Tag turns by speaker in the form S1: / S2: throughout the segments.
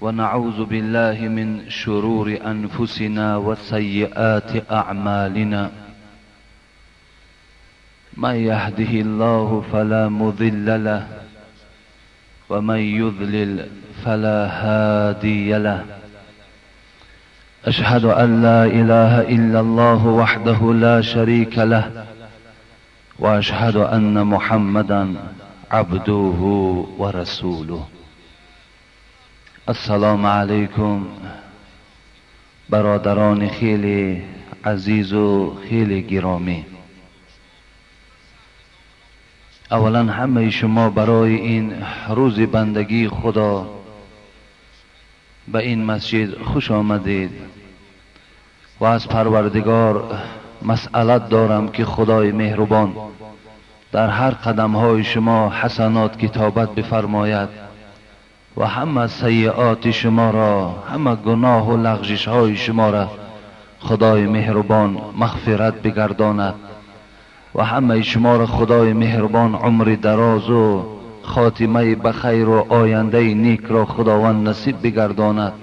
S1: ونعوذ بالله من شرور أنفسنا وسيئات أعمالنا. من يهده الله فلا مضل له ومن يضلل فلا هادي له. أشهد أن لا إله إلا الله وحده لا شريك له وأشهد أن محمدا عبده ورسوله. السلام علیکم برادران خیلی عزیز و خیلی گرامی. اولا همه شما برای این روز بندگی خدا به این مسجد خوش آمدید و از پروردگار مسئلت دارم که خدای مهربان در هر قدم های شما حسنات کتابت بفرماید و همه سیئات شما را، همه گناه و لغزش های شما را خدای مهربان مغفرت بگرداند و همه شما را خدای مهربان عمر دراز و خاتمه بخیر و آینده نیک را خداوند نصیب بگرداند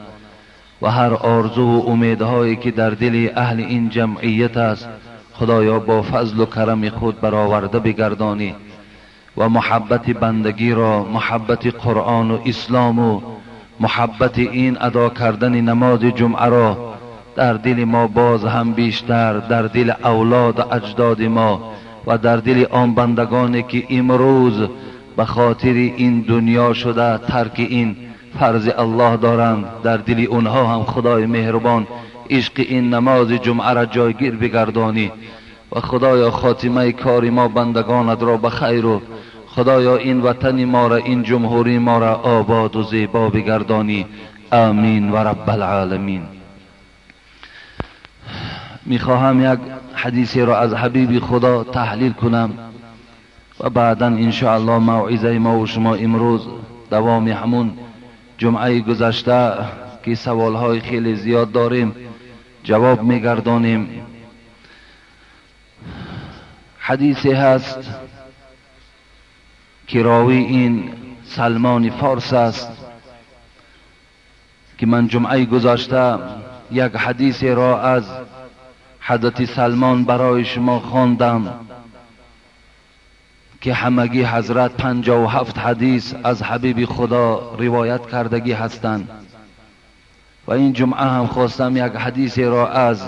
S1: و هر آرزو و امیدهایی که در دل اهل این جمعیت است خدایا با فضل و کرم خود برآورده بگردانی و محبت بندگی را، محبت قرآن و اسلام و محبت این ادا کردن نماز جمعه را در دل ما باز هم بیشتر، در دل اولاد و اجداد ما و در دل آن بندگانی که امروز به خاطر این دنیا شده ترک این فرض الله دارند، در دل اونها هم خدای مهربان عشق این نماز جمعه را جایگیر بگردانی و خدایا خاتمه کار ما بندگانت را به خیر و خدایا این وطن ما را، این جمهوری ما را آباد و زیبا بگردانی. آمین و رب العالمین. میخواهم یک حدیثی را از حبیب خدا تحلیل کنم و بعدا انشاءالله موعظه ما و شما امروز دوام همون جمعه گذشته که سوالهای خیلی زیاد داریم جواب میگردانیم. حدیثی هست که راوی این سلمان فارس است که من جمعه گذشته یک حدیثی را از حضرت سلمان برای شما خواندم که همگی حضرت 57 حدیث از حبیب خدا روایت کردگی هستند و این جمعه هم خواستم یک حدیثی را از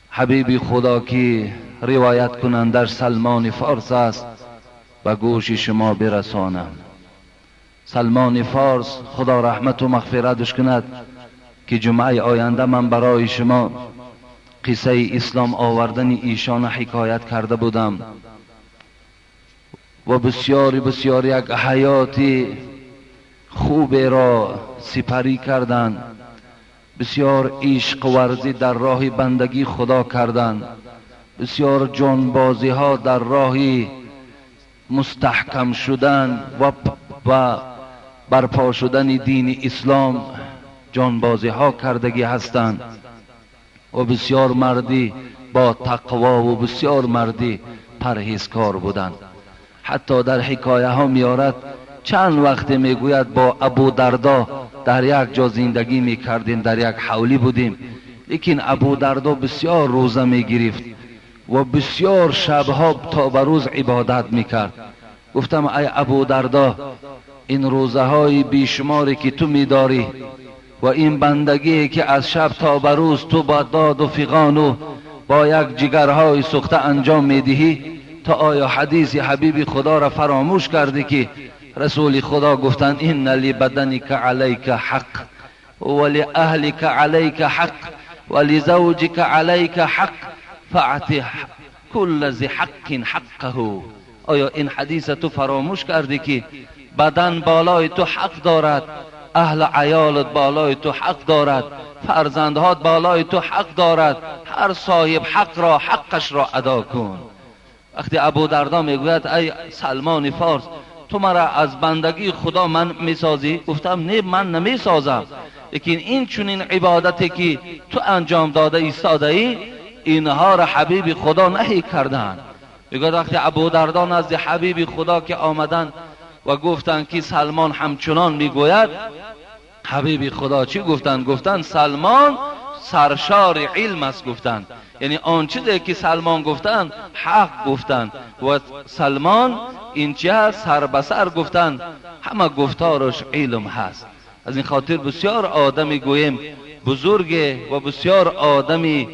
S1: حبیب خدا که روایت کنندش سلمان فارس است به گوش شما برسانم. سلمان فارس خدا رحمت و مغفرتش کند که جمعه آینده من برای شما قصه اسلام آوردن ایشان حکایت کرده بودم و بسیار بسیار یک حیات خوب را سپری کردند، بسیار عشق ورزی در راه بندگی خدا کردند، بسیار جانبازی ها در راه مستحکم شدن و برپا شدن دین اسلام جانبازی ها کردگی هستند و بسیار مردی با تقوا و بسیار مردی پرهیزکار بودند. حتی در حکایه ها میارد چند وقت میگوید با ابو دردا در یک جا زندگی میکردیم، در یک حولی بودیم، لیکن ابو دردا بسیار روزه میگرفت و بسیار شبها تا به روز عبادت میکرد. گفتم ای ابو دردا، این روزه های بیشماری که تو میداری و این بندگی که از شب تا به روز تو با داد و فغان و با یک جگرهای سوخته انجام میدهی، تا آیا حدیث حبیب خدا را فراموش کردی که رسول خدا گفتند ان لبدنک علیک حق و لأهلک علیک حق و لزوجک علیک حق فاعط کل ذی حق حقه. آیا این حدیث تو فراموش کردی که بدن بالای تو حق دارد، اهل عیالت بالای تو حق دارد، فرزندهات بالای تو حق دارد، هر صاحب حق را حقش را ادا کن. وقتی ابو دردا میگوید ای سلمان فارس، تو مرا از بندگی خدا من میسازی؟ گفتم نه، من نمیسازم، لیکن این چنین عبادتی که تو انجام داده ایستاده ای، اینها را حبیب خدا نهی کردند. میگوید وقتی ابو دردا نزد حبیب خدا که آمدن و گفتند که سلمان همچنان میگوید. حبیب خدا چی گفتند؟ گفتند سلمان سرشار علم است گفتند. یعنی آن چیزی که سلمان گفتند حق گفتند و سلمان این چه سر به سر گفتند، همه گفتارش علم هست. از این خاطر بسیار آدمی گوییم بزرگ و بسیار آدمی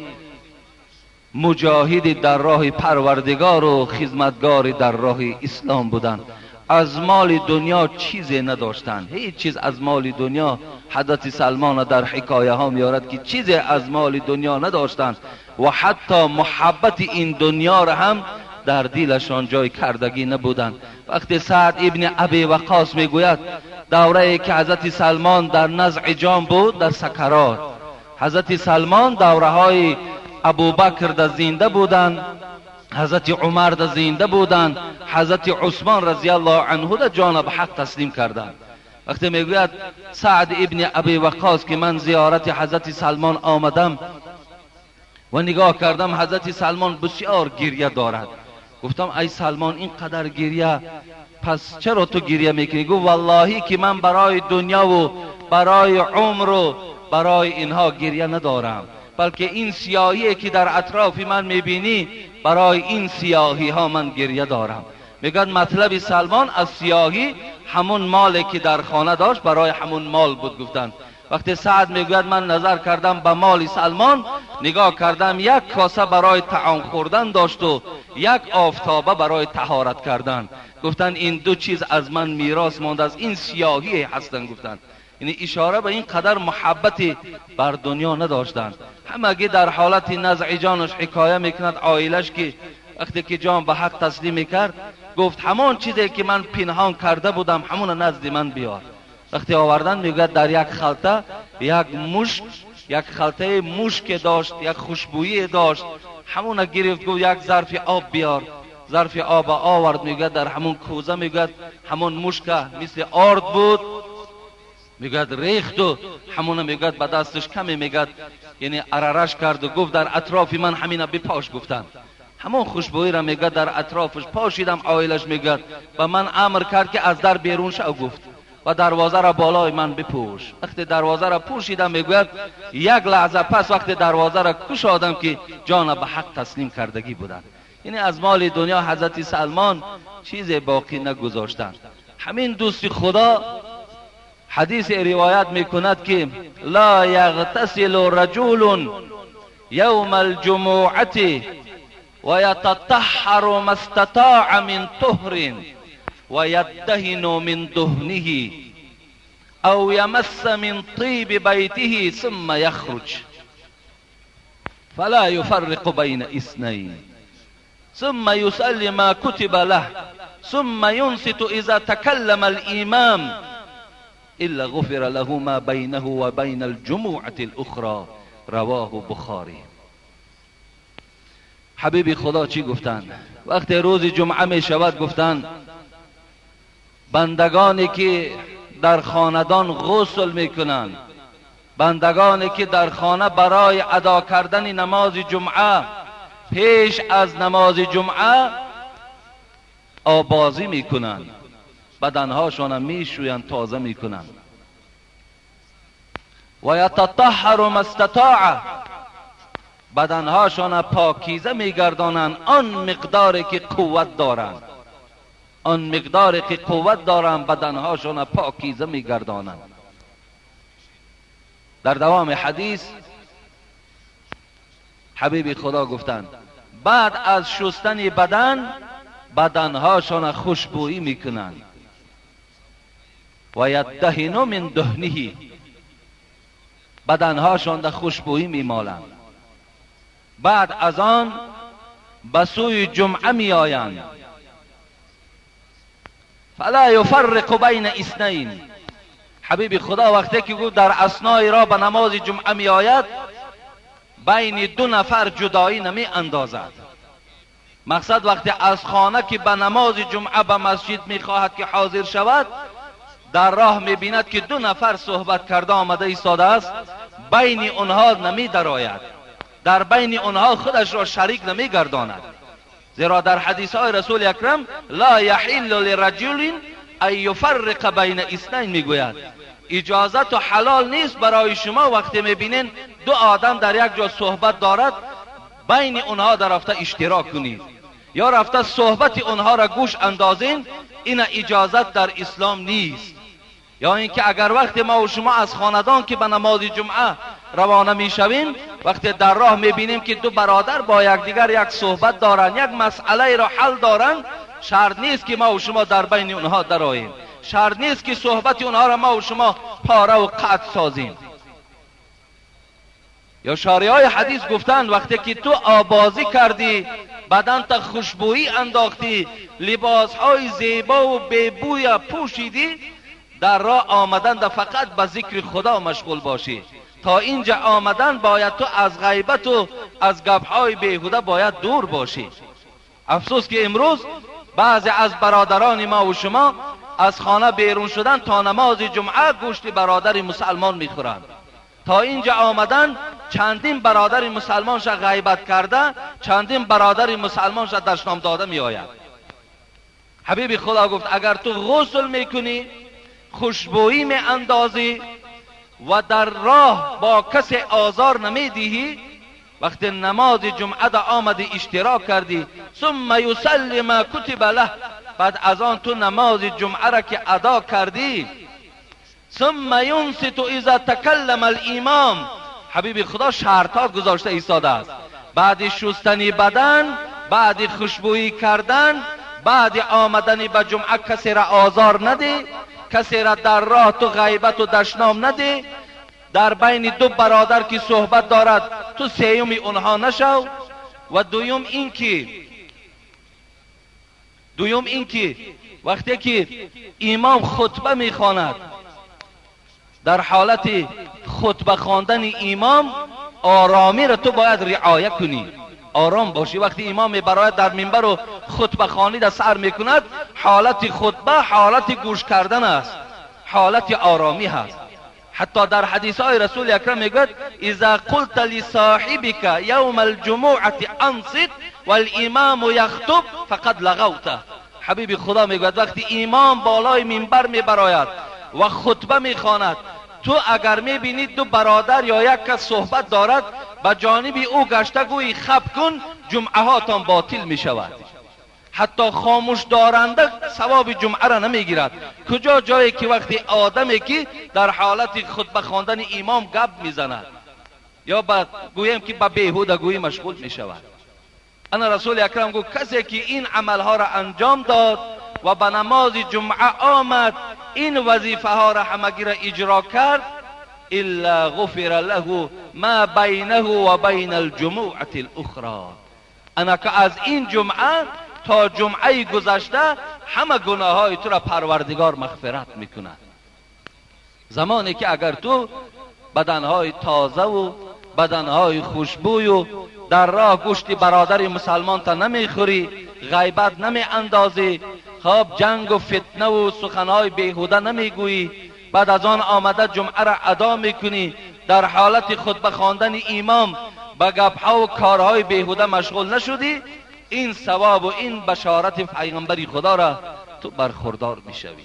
S1: مجاهد در راه پروردگار و خدمتگار در راه اسلام بودند. از مال دنیا چیزی نداشتند، هیچ چیز از مال دنیا. حضرت سلمان در حکایه ها میارد که چیزی از مال دنیا نداشتند و حتی محبت این دنیا را هم در دلشان جای کردگی نبودند. وقتی سعد ابن ابی وقاص میگوید دوره که حضرت سلمان در نزع جان بود، در سکرات، حضرت سلمان دوره های ابوبکر در زنده بودند، حضرت عمر در زنده بودند، حضرت عثمان رضی الله عنه در جان به حق تسلیم کردند. وقتی میگوید سعد ابن ابی وقاص که من زیارت حضرت سلمان آمدم و نگاه کردم حضرت سلمان بسیار گریه دارد. گفتم ای سلمان اینقدر گریه، پس چرا تو گریه میکنی؟ گفت واللهی که من برای دنیا و برای عمر و برای اینها گریه ندارم، بلکه این سیاهی که در اطراف من میبینی برای این سیاهی ها من گریه دارم. میگن مطلب سلمان از سیاهی همون مالی که در خانه داشت برای همون مال بود گفتن. وقتی سعد میگوید من نظر کردم به مال سلمان، نگاه کردم یک کاسه برای طعام خوردن داشت و یک آفتابه برای طهارت کردن. گفتن این دو چیز از من میراث مانده، از این سیاهی هستن گفتن. یعنی اشاره به این قدر محبتی بر دنیا نداشتند. همگی در حالت نزع جانش حکایه میکند عائلش که وقتی که جان به حق تسلیم میکرد گفت همان چیزی که من پنهان کرده بودم همون نزد من بیار. وقتی آوردن میگوید در یک خلطه یک مشک، یک خلطه مشک داشت، یک خوشبویی داشت، همون گرفت گفت یک ظرف آب بیار. ظرف آب آورد، میگوید در همون کوزه میگوید همون مشک مثل آرد بود، میگوید ریخت و همون میگوید به دستش کمی میگوید یعنی عررش کرد و گفت در اطراف من همینا بپاش گفتن. همون خوشبویی را میگوید در اطرافش پاشیدم. عائلش میگوید و من امر کرد که از در بیرون شو گفت و دروازه را بالای من بپوش. وقتی دروازه را پوشیدم میگوید یک لحظه پس وقتی دروازه را کشادم که جان به حق تسلیم کردگی بودند. یعنی از مال دنیا حضرت سلمان چیز باقی نگذاشتند. همین دوست خدا حدیث روایت میکند که لا یغتسل رجل یوم الجمعة و یتطهر ما استطاع من طهر و یدهن من دهنه او یمس من طیب بیته ثم یخرج فلا یفرق بین اثنین ثم یصلی ما کتب له ثم ینصت اذا تکلم الامام الا غفر له ما بینه و بین الجمعة الاخرى. رواه بخاری. حبیب خدا چی گفتند؟ وقتی روز جمعه می شود گفتند بندگانی که در خاندان غسل میکنند، بندگانی که در خانه برای ادا کردن نماز جمعه پیش از نماز جمعه آبازی میکنند، بدنهاشان میشویند، تازه میکنند. و یتطهر ما استطاع، بدنهاشان پاکیزه میگردانند آن مقداری که قوت دارند، آن مقداری که قوت دارند بدنهاشان پاکیزه میگردانند. در دوام حدیث حبیب خدا گفتند بعد از شستن بدن بدنهاشان خوشبویی میکنند. و یدهن من دهنه، بدنهاشان در خوشبویی میمالند. بعد از آن به سوی جمعه میآیند. فلا یفرق بین اثنین. حبیب خدا وقتی که گفت در اثنای را به نماز جمعه میآید بین دو نفر جدایی نمی اندازد. مقصد وقتی از خانه که به نماز جمعه به مسجد میخواهد که حاضر شود، در راه میبیند که دو نفر صحبت کرده آمده ایستاده است، بین آنها نمی درآید، در بین آنها خودش را شریک نمی گرداند. زیرا در حدیث های رسول اکرم لا یحل لرجل ان یفرق بین اثنین میگوید اجازت و حلال نیست برای شما وقتی میبینین دو آدم در یک جا صحبت دارد بین اونها در رفته اشتراک کنید یا رفته صحبت اونها را گوش اندازین، این اجازت در اسلام نیست. یا اینکه اگر وقتی ما و شما از خاندان که به نماز جمعه روانه میشویم، وقتی در راه میبینیم که دو برادر با یکدیگر یک صحبت دارند، یک مسئله را حل دارند، شرط نیست که ما و شما در بین اونها درآییم، شرط نیست که صحبت اونها را ما و شما پاره و قطع سازیم. یا شارعای حدیث گفتند وقتی که تو آبازی کردی، بدن تا خوشبویی انداختی، لباسهای زیبا و بی‌بوی پوشیدی، در راه آمدن در فقط به ذکر خدا مشغول باشی. تا اینجا آمدن باید تو از غیبت و از گپهای بیهوده باید دور باشی. افسوس که امروز بعضی از برادران ما و شما از خانه بیرون شدن تا نماز جمعه گوشت برادر مسلمان میخورند. تا اینجا آمدن چندین برادر مسلمانش غیبت کرده، چندین برادر مسلمانش دشنام داده می آید. حبیب خدا گفت اگر تو غسل میکنی، خوشبویی می اندازی و در راه با کسی آزار نمیدهی، وقتی نماز جمعه دا آمدی اشتراک کردی، ثم یسلم کتب له، بعد از آن تو نماز جمعه را که ادا کردی، ثم ینصت اذا تکلم الامام. حبیب خدا شرطها گذاشته ایستاده است. بعد شستن بدن، بعد خوشبویی کردن، بعد آمدن به جمعه کسی را آزار نده، کسی را در راه تو غیبت و دشنام نده، در بین دو برادر که صحبت دارد تو سیوم اونها نشو. و دویم اینکه وقتی که امام خطبه میخواند، در حالت خطبه خواندن امام آرامی را تو باید رعایت کنی، آرام باشی. وقتی امام برای در منبر و خطبه خوانی در سر میکند، حالت خطبه حالت گوش کردن است، حالت آرامی هست. حتی در حدیث های رسول اکرم میگوید اذا قلت لصاحبك یوم الجمعة انصت والامام یخطب فقد لغوت. حبیب خدا میگوید وقتی امام بالای منبر میبراید و خطبه میخواند، تو اگر میبینی دو برادر یا یک کس صحبت دارد، به جانب او گشته گویی خب کن، جمعه هاتان باطل میشود. حتی خاموش دارنده ثواب جمعه را نمیگیرد. کجا جایی که وقتی آدمی که در حالت خطبه خواندن امام گپ میزند یا با گوییم که به بیهوده گویی مشغول میشود. انا رسول اکرم گفت کسی که این عملها را انجام داد و به نماز جمعه آمد، این وظیفه ها را همگی را اجرا کرد، الا غفر له ما بینه و بین الجمعة الاخرى. انا که از این جمعه تا جمعه گذشته همه گناه های تو را پروردگار مغفرت میکند. زمانی که اگر تو بدنهای تازه و بدنهای خوشبوی و در راه گوشت برادر مسلمان تا نمیخوری، غیبت نمی اندازی، خب جنگ و فتنه و سخنهای بیهوده نمیگویی، بعد از آن آمده جمعه را ادا میکنی، در حالت خطبه خواندن امام به گپها و کارهای بیهوده مشغول نشدی، این ثواب و این بشارت پیغمبر خدا را تو برخوردار میشوی.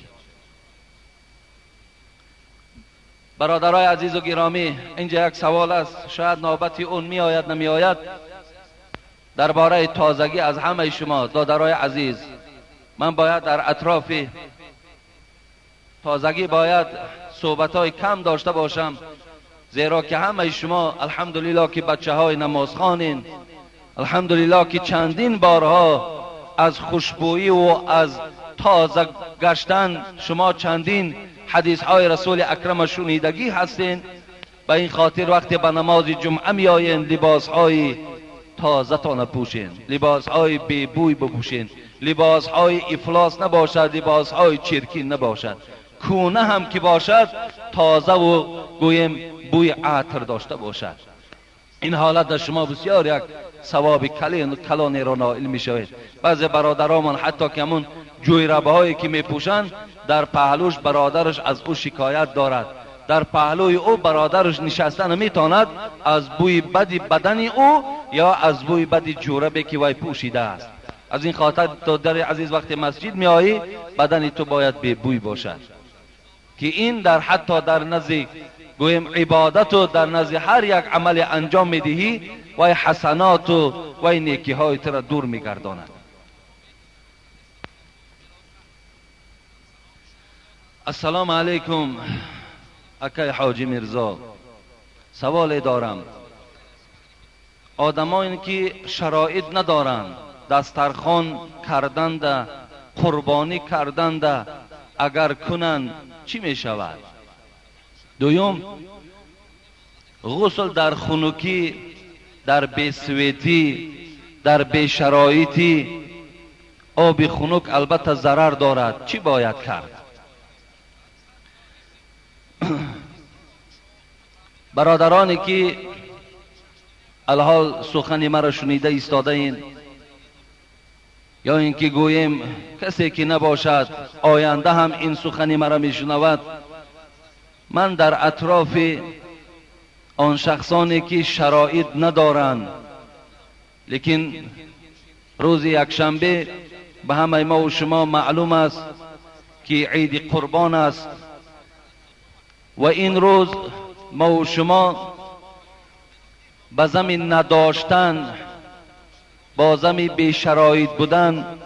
S1: برادرای عزیز و گرامی، اینجا یک سوال است، شاید نوبتی اون می آید نمی آید، درباره تازگی از همه شما دادرای عزیز. من باید در اطراف تازگی باید صحبت‌های کم داشته باشم، زیرا که همه شما الحمدلله که بچه های نمازخوانین، الحمدلله که چندین بارها از خوشبویی و از تازه گشتن شما چندین حدیث های رسول اکرم شنیدگی هستین. به این خاطر وقتی به نماز جمعه می آیین، لباس های تازه تان پوشین، لباس های بی بوی بپوشین، لباس های افلاس نباشد، لباس های چرکین نباشد، کونه هم که باشد تازه و گویم بوی عطر داشته باشد. این حالت در شما بسیار یک ثواب کلانی را نائل می شوید. بعضی برادرمان حتی که همون جویربه هایی که می پوشند، در پهلوش برادرش از او شکایت دارد، در پهلوی او برادرش نشسته نمیتواند از بوی بد بدن او یا از بوی بد جوربی که وی پوشیده است. از این خاطر دادر عزیز وقتی مسجد می آیی بدن تو باید بی بوی باشد که این در حتی در نزد گویم عبادت و در نزد هر یک عمل انجام میدهی و حسنات و نیکی های تو را دور میگرداند. السلام علیکم اکای حاجی میرزا، سوال دارم. آدمایی که شرایط ندارند، دسترخوان کردند، قربانی کردند، اگر کنند چی می شود؟ دوم، غسل در خنکی، در بیسویتی، در بیشرایطی آب خنک البته ضرر دارد، چی باید کرد؟ برادرانی که الحال سخن مرا شنیده ایستاده این، یا اینکه گوییم کسی که نباشد آینده هم این سخن مرا میشنود، من در اطراف آن شخصانی که شرایط ندارند، لیکن روز یکشنبه به همه ما و شما معلوم است که عید قربان است و این روز ما و شما به زمین نداشتن، با زمین بی شرایط بودن،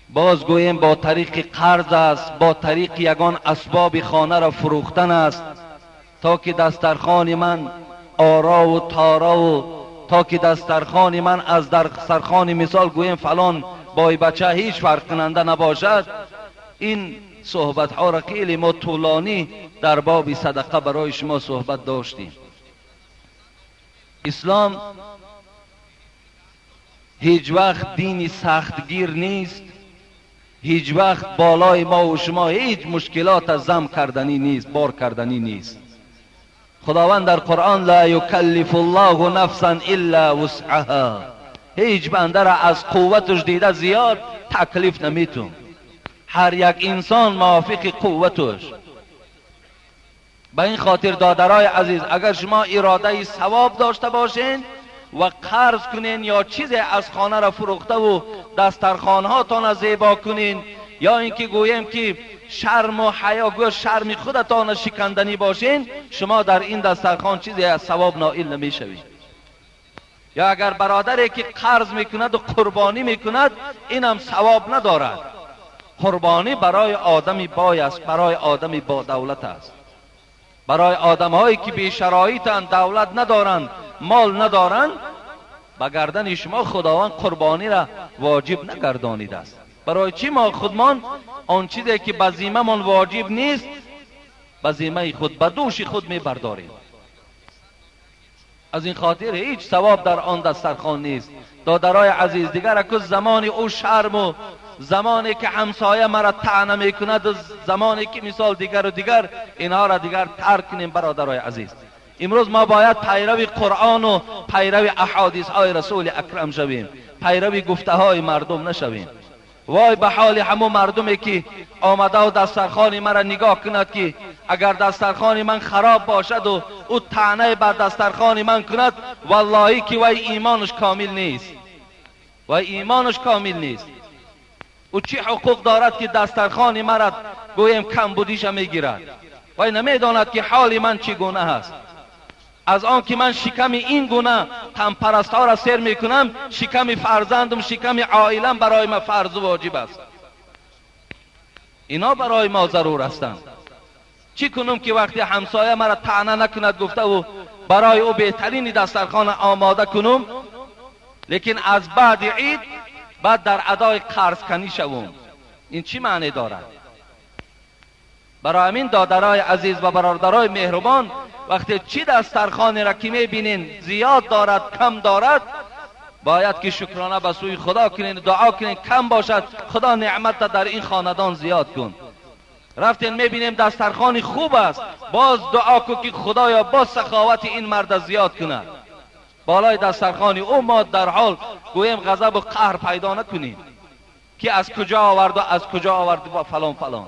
S1: باز گوییم با طریق قرض است، با طریق یگان اسباب خانه را فروختن است تا که دسترخوان من آرا و تارا و تا که دسترخوان من از دسترخوان مثال گوییم فلان بای بچه هیچ فرق کننده نباشد. این صحبت ها را خیلی ما طولانی در باب صدقه برای شما صحبت داشتیم. اسلام هیچ وقت دینی سختگیر نیست، هیچ وقت بالای ما و شما هیچ مشکلات زم کردنی نیست، بار کردنی نیست. خداوند در قرآن لا یکلف الله نفسا الا وسعها، هیچ بنده را از قوتش دیده زیاد تکلیف نمیتون. هر یک انسان موافق قوتش. به این خاطر دادرای عزیز، اگر شما اراده ثواب داشته باشین و قرض کنین یا چیزی از خانه را فروخته و دسترخوانهاتان زیبا کنین، یا اینکه گوییم که شرم و حیا، گویا شرم خودتان شکندنی باشین، شما در این دسترخوان چیزی از ثواب نائل نمیشوید. یا اگر برادری که قرض میکند و قربانی میکند، اینم ثواب ندارد. قربانی برای آدمی بای است، برای آدمی با دولت است. برای آدمهایی که بی شرایطند، دولت ندارند، مال ندارند، به گردن شما خداوند قربانی را واجب نگردانیده است. برای چی ما خودمان آن چیزی که به ذمه‌مان واجب نیست به ذمه خود، به دوش خود میبرداریم؟ از این خاطر هیچ ثواب در آن دسترخوان نیست. دادرای عزیز، دیگر اکو زمان او شرم و زمانی که همسایه مرا طعنه میکند و زمانی که مثال دیگر و دیگر، اینها را دیگر ترک کنیم. برادرای عزیز، امروز ما باید پیرو قرآن و پیرو احادیث های رسول اکرم شویم، پیرو گفته های مردم نشویم. وای به حال همو مردمی که آمده و دسترخوان مرا نگاه کند که اگر دسترخوان من خراب باشد و او طعنه بر دسترخوان من کند، والله که وای ایمانش کامل نیست، وای ایمانش کامل نیست. او چی حقوق دارد که دسترخوان مرا گویم کم بودیش میگیرد؟ وای نمیداند که حال من چگونه است. از آن که من شکم این گونه تنپرست ها را سیر میکنم، شکم فرزندم، شکم عائلم برای ما فرض و واجب است. اینا برای ما ضرور هستند. چی کنم که وقتی همسایه مرا طعنه نکند گفته و برای او بهترین دسترخوان آماده کنم، لیکن از بعد عید بعد در ادای قرض کنی شوم؟ این چی معنی دارد؟ برای همین دادرای عزیز و برادرای مهربان، وقتی چی دسترخوانی را که میبینین زیاد دارد کم دارد، باید که شکرانه به سوی خدا کنین، دعا کنین کم باشد، خدا نعمت در این خاندان زیاد کن. رفتین میبینیم دسترخوانی خوب است، باز دعا کن که خدایا باز سخاوت این مرد زیاد کند. بالای دسترخوانی او ما در حال گویم غضب و قهر پیدا نکنیم که از کجا آورد و از کجا آورد و فلان فلان.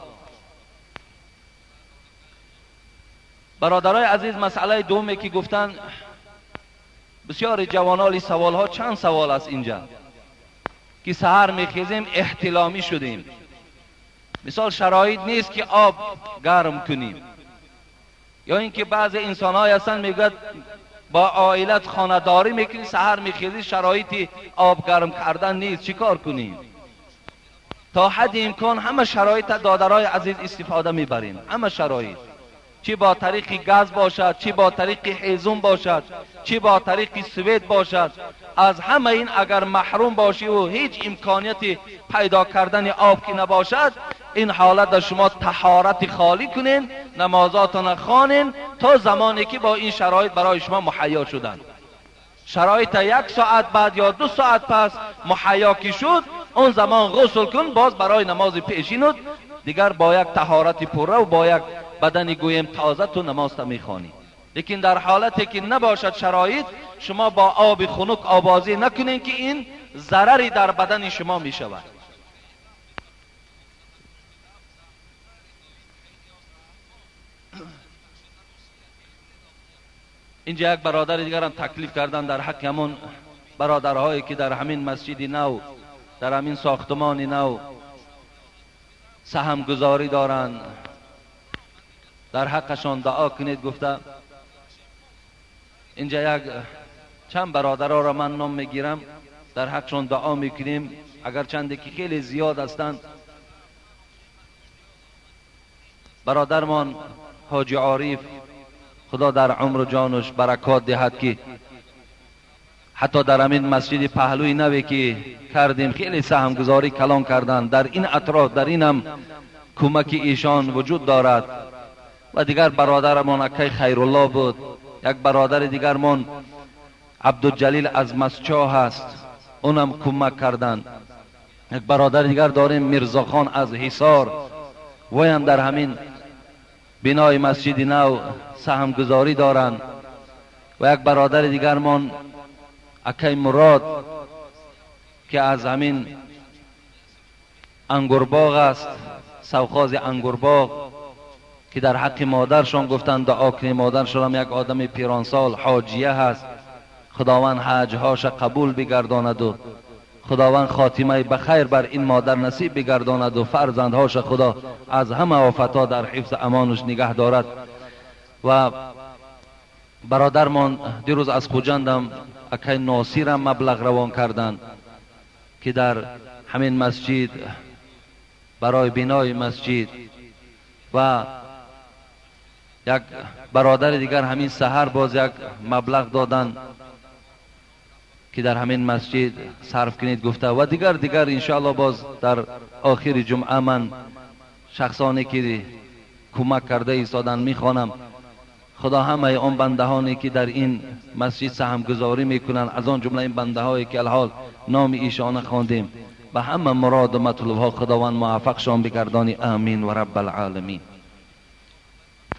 S1: برادرای عزیز، مسئله دومی که گفتن بسیار جوانالی سوال ها، چند سوال است اینجا. که سحر میخیزیم احتلامی شدیم، مثال شرایط نیست که آب گرم کنیم، یا اینکه بعض انسان های هستن میگوید با عائلت خانه داری میکنی، سحر میخیزی شرایط آب گرم کردن نیست، چیکار کنیم؟ تا حد امکان همه شرایط دادرای عزیز استفاده میبریم، همه شرایط، چی با طریق گاز باشد، چی با طریق هیزم باشد، چی با طریق سوید باشد، از همه این اگر محروم باشی و هیچ امکانیتی پیدا کردن آب که نباشد، این حالت در شما طهارت خالی کنین، نمازاتان خوانین تا زمانی که با این شرایط برای شما مهیا شدن. شرایط 1 ساعت بعد یا 2 ساعت پس مهیا که شد، اون زمان غسل کن، باز برای نماز پیشین دیگر با یک طهارت پره و با یک بدن گویم تازه تو نماز تا میخوانی. لیکن در حالتی که نباشد شرایط، شما با آب خنک آبازی نکنین که این ضرری در بدن شما میشود. اینجا یک برادر دیگر هم تکلیف کردن در حق همون برادرهایی که در همین مسجد نو، در همین ساختمان نو سهم گذاری دارند، در حقشان دعا کنید. گفته اینجا یک چند برادرها را من نام میگیرم، در حقشان دعا میکنیم، اگر چندی که خیلی زیاد هستند. برادرمان حاجی عارف، خدا در عمر و جانش برکات دهد که حتی در همین مسجد پهلوی نوی که کردیم خیلی سهمگذاری کلان کردند، در این اطراف در این هم کمک ایشان وجود دارد. و دیگر برادرمان اکی خیرالله بود، یک برادر دیگرمان عبدالجلیل از مسچا هست، اونم کمک کردند. یک برادر دیگر داریم میرزاخان از حصار، وی هم در همین بنای مسجد نو سهمگذاری دارند. و یک برادر دیگرمان اکی مراد که از همین انگورباغ است، سوخاز انگورباغ، که در حق مادرشان گفتند دعا کنیم. مادرشان هم یک آدم پیرانسال حاجیه هست، خداوند حجهاش قبول بگرداند و خداوند خاتمه بخیر بر این مادر نصیب بگرداند و فرزندهاش خدا از همه آفتها در حفظ امانش نگه دارد. و برادرمان دیروز از خوجندم اکی ناصیرم مبلغ روان کردند که در همین مسجد برای بنای مسجد. و یک برادر دیگر همین سحر باز یک مبلغ دادن که در همین مسجد صرف کنید گفته. و دیگر انشاءالله باز در آخر جمعه من شخصانی که کمک کرده ایستادن میخوانم. خدا همه آن بندهانی که در این مسجد سهمگذاری میکنن، از آن جمله این بنده هایی که الحال نام ایشان خواندیم، به همه مراد و مطلوب ها خداوند موفقشان بگردانی، آمین و رب العالمین.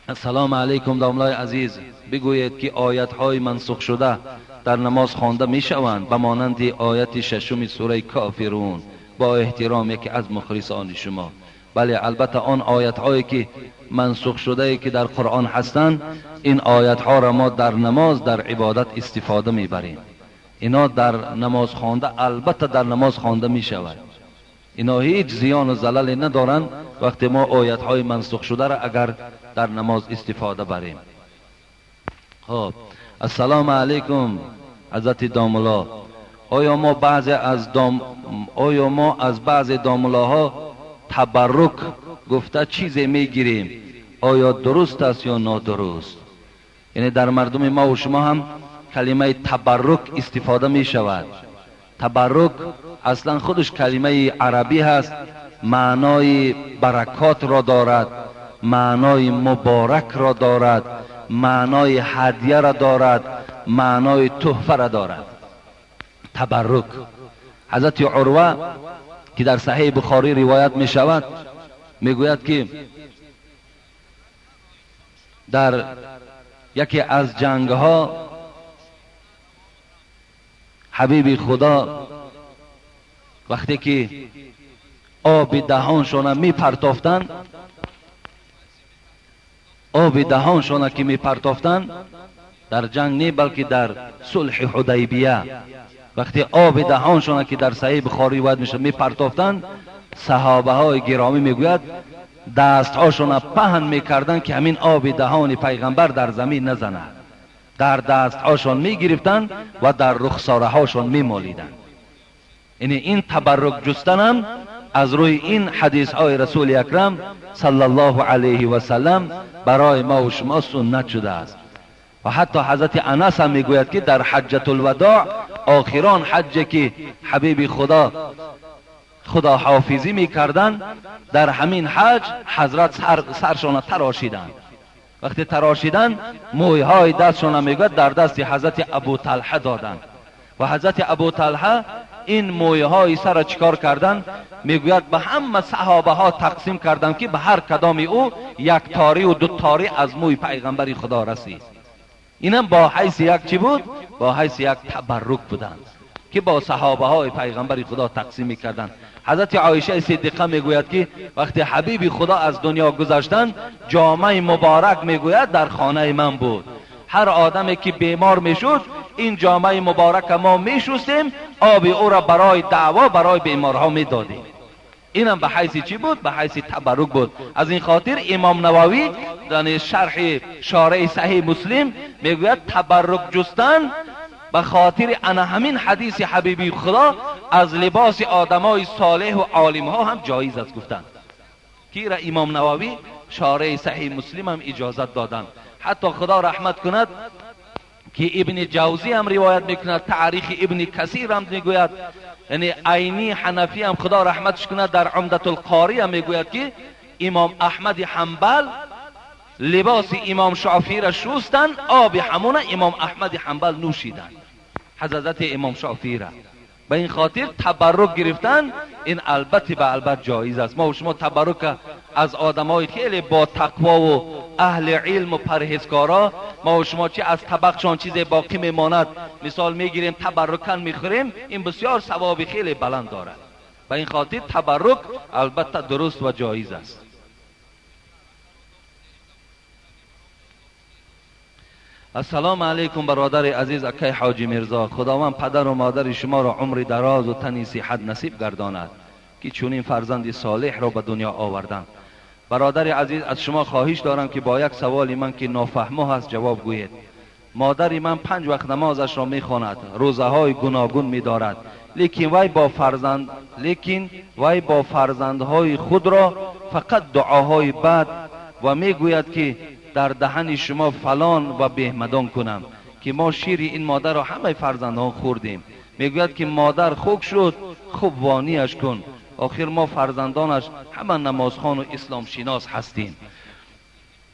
S1: السلام علیکم داملای عزیز، بگویید که آیت های منسوخ شده در نماز خوانده می شوند به مانند آیت 6 سوره کافرون؟ با احترام یکی از مخلصان شما. بله البته آن آیت هایی که منسوخ شده که در قرآن هستند، این آیت ها را ما در نماز در عبادت استفاده می بریم. اینا در نماز خوانده البته در نماز خوانده می شود، اینا هیچ زیان و زللی ندارند وقتی ما آیت های منسوخ شده را اگر در نماز استفاده بریم. خب السلام علیکم حضرت داملا، آیا ما از بعض داملاها تبرک گفته چیزی میگیریم، آیا درست است یا نادرست؟ یعنی در مردم ما و شما هم کلمه تبرک استفاده می شود. تبرک اصلا خودش کلمه عربی هست، معنای برکات را دارد، معنای مبارک را دارد، معنای هدیه را دارد، معنای تحفه را دارد. تبرک حضرت عروه که در صحیح بخاری روایت می شود می گوید که در یکی از جنگ ها حبیب خدا وقتی که آب دهانشان می پرتافتند، آب دهانشان که می پرتافتند در جنگ نه بلکه در صلح حدیبیه، وقتی آب دهانشان که در صحیح بخاری روایت میشه میپرتافتند، صحابه های گرامی میگوید دستهاشون پهن میکردند که همین آب دهان پیغمبر در زمین نزند. در دستهاشون میگرفتند و در رخساره هاشون میمالیدند. یعنی این تبرک جستنم از روی این حدیث های رسول اکرم صلی الله علیه و سلم برای ما و شما سنت شده است. و حتی حضرت انس هم میگوید که در حجة الوداع، آخران حج که حبیب خدا خدا حافظی میکردن، در همین حج حضرت سرشان تراشیدند. وقتی تراشیدن مویهای دستشان میگوید در دست حضرت ابو طلحه دادند و حضرت ابو طلحه این مویهای سر چیکار کردن؟ میگوید به همه صحابه ها تقسیم کردند که به هر کدام او یک تاری و دو تاری از موی پیغمبر خدا رسید. اینم با حیث یک چی بود؟ با حیث یک تبرک بودند که با صحابه های پیغمبر خدا تقسیم میکردند. حضرت عایشه صدیقه میگوید که وقتی حبیب خدا از دنیا گذشتند، جامعه مبارک میگوید در خانه من بود. هر آدمی که بیمار میشد این جامعه مبارک ما میشستیم، آب او را برای دعوا برای بیمارها میدادیم. اینم به حیث چی بود؟ به حیث تبرک بود. از این خاطر امام نووی در شرح شارع صحیح مسلم میگوید تبرک جستن به خاطر انا همین حدیث حبیبی خدا از لباس آدمای صالح و عالم ها هم جایز است گفتند که را امام نووی شارع صحیح مسلم هم اجازت دادند. حتی خدا رحمت کند که ابن جوزی هم روایت میکند، تاریخ ابن کثیر هم میگوید، یعنی عینی حنفی هم خدا رحمتش کند در عمدة القاری هم میگوید که امام احمد حنبل لباس امام شافعی را شستن، آب همون امام احمد حنبل نوشیدن، حضرت امام شافعی را. به این خاطر تبرک گرفتن این البته به البته جایز است. ما و شما تبرک از آدمای خیلی با تقوا و اهل علم و پرهیزکارا، ما و شما چی از طبقشان چیز باقی میماند مثال میگیریم تبرکن میخوریم، این بسیار ثواب خیلی بلند دارد. به این خاطر تبرک البته درست و جایز است. السلام علیکم برادر عزیز اکی حاجی میرزا، خداوند پدر و مادر شما را عمر دراز و تنی صحت نصیب گرداند که چنین فرزند صالح را به دنیا آوردند. برادر عزیز از شما خواهش دارم که با یک سوال من که نافهمه هست جواب گویید. مادر من 5 وقت نمازش را میخواند، روزه های گوناگون میدارد، لیکن وی با فرزندهای خود را فقط دعاهای بد و میگوید که در دهن شما فلان و بهمدان کنم که ما شیر این مادر را همه فرزندان خوردیم. میگوید که مادر خوب شد، خوب وانیش کن، آخر ما فرزندانش همه نمازخوان و اسلام شناس هستیم.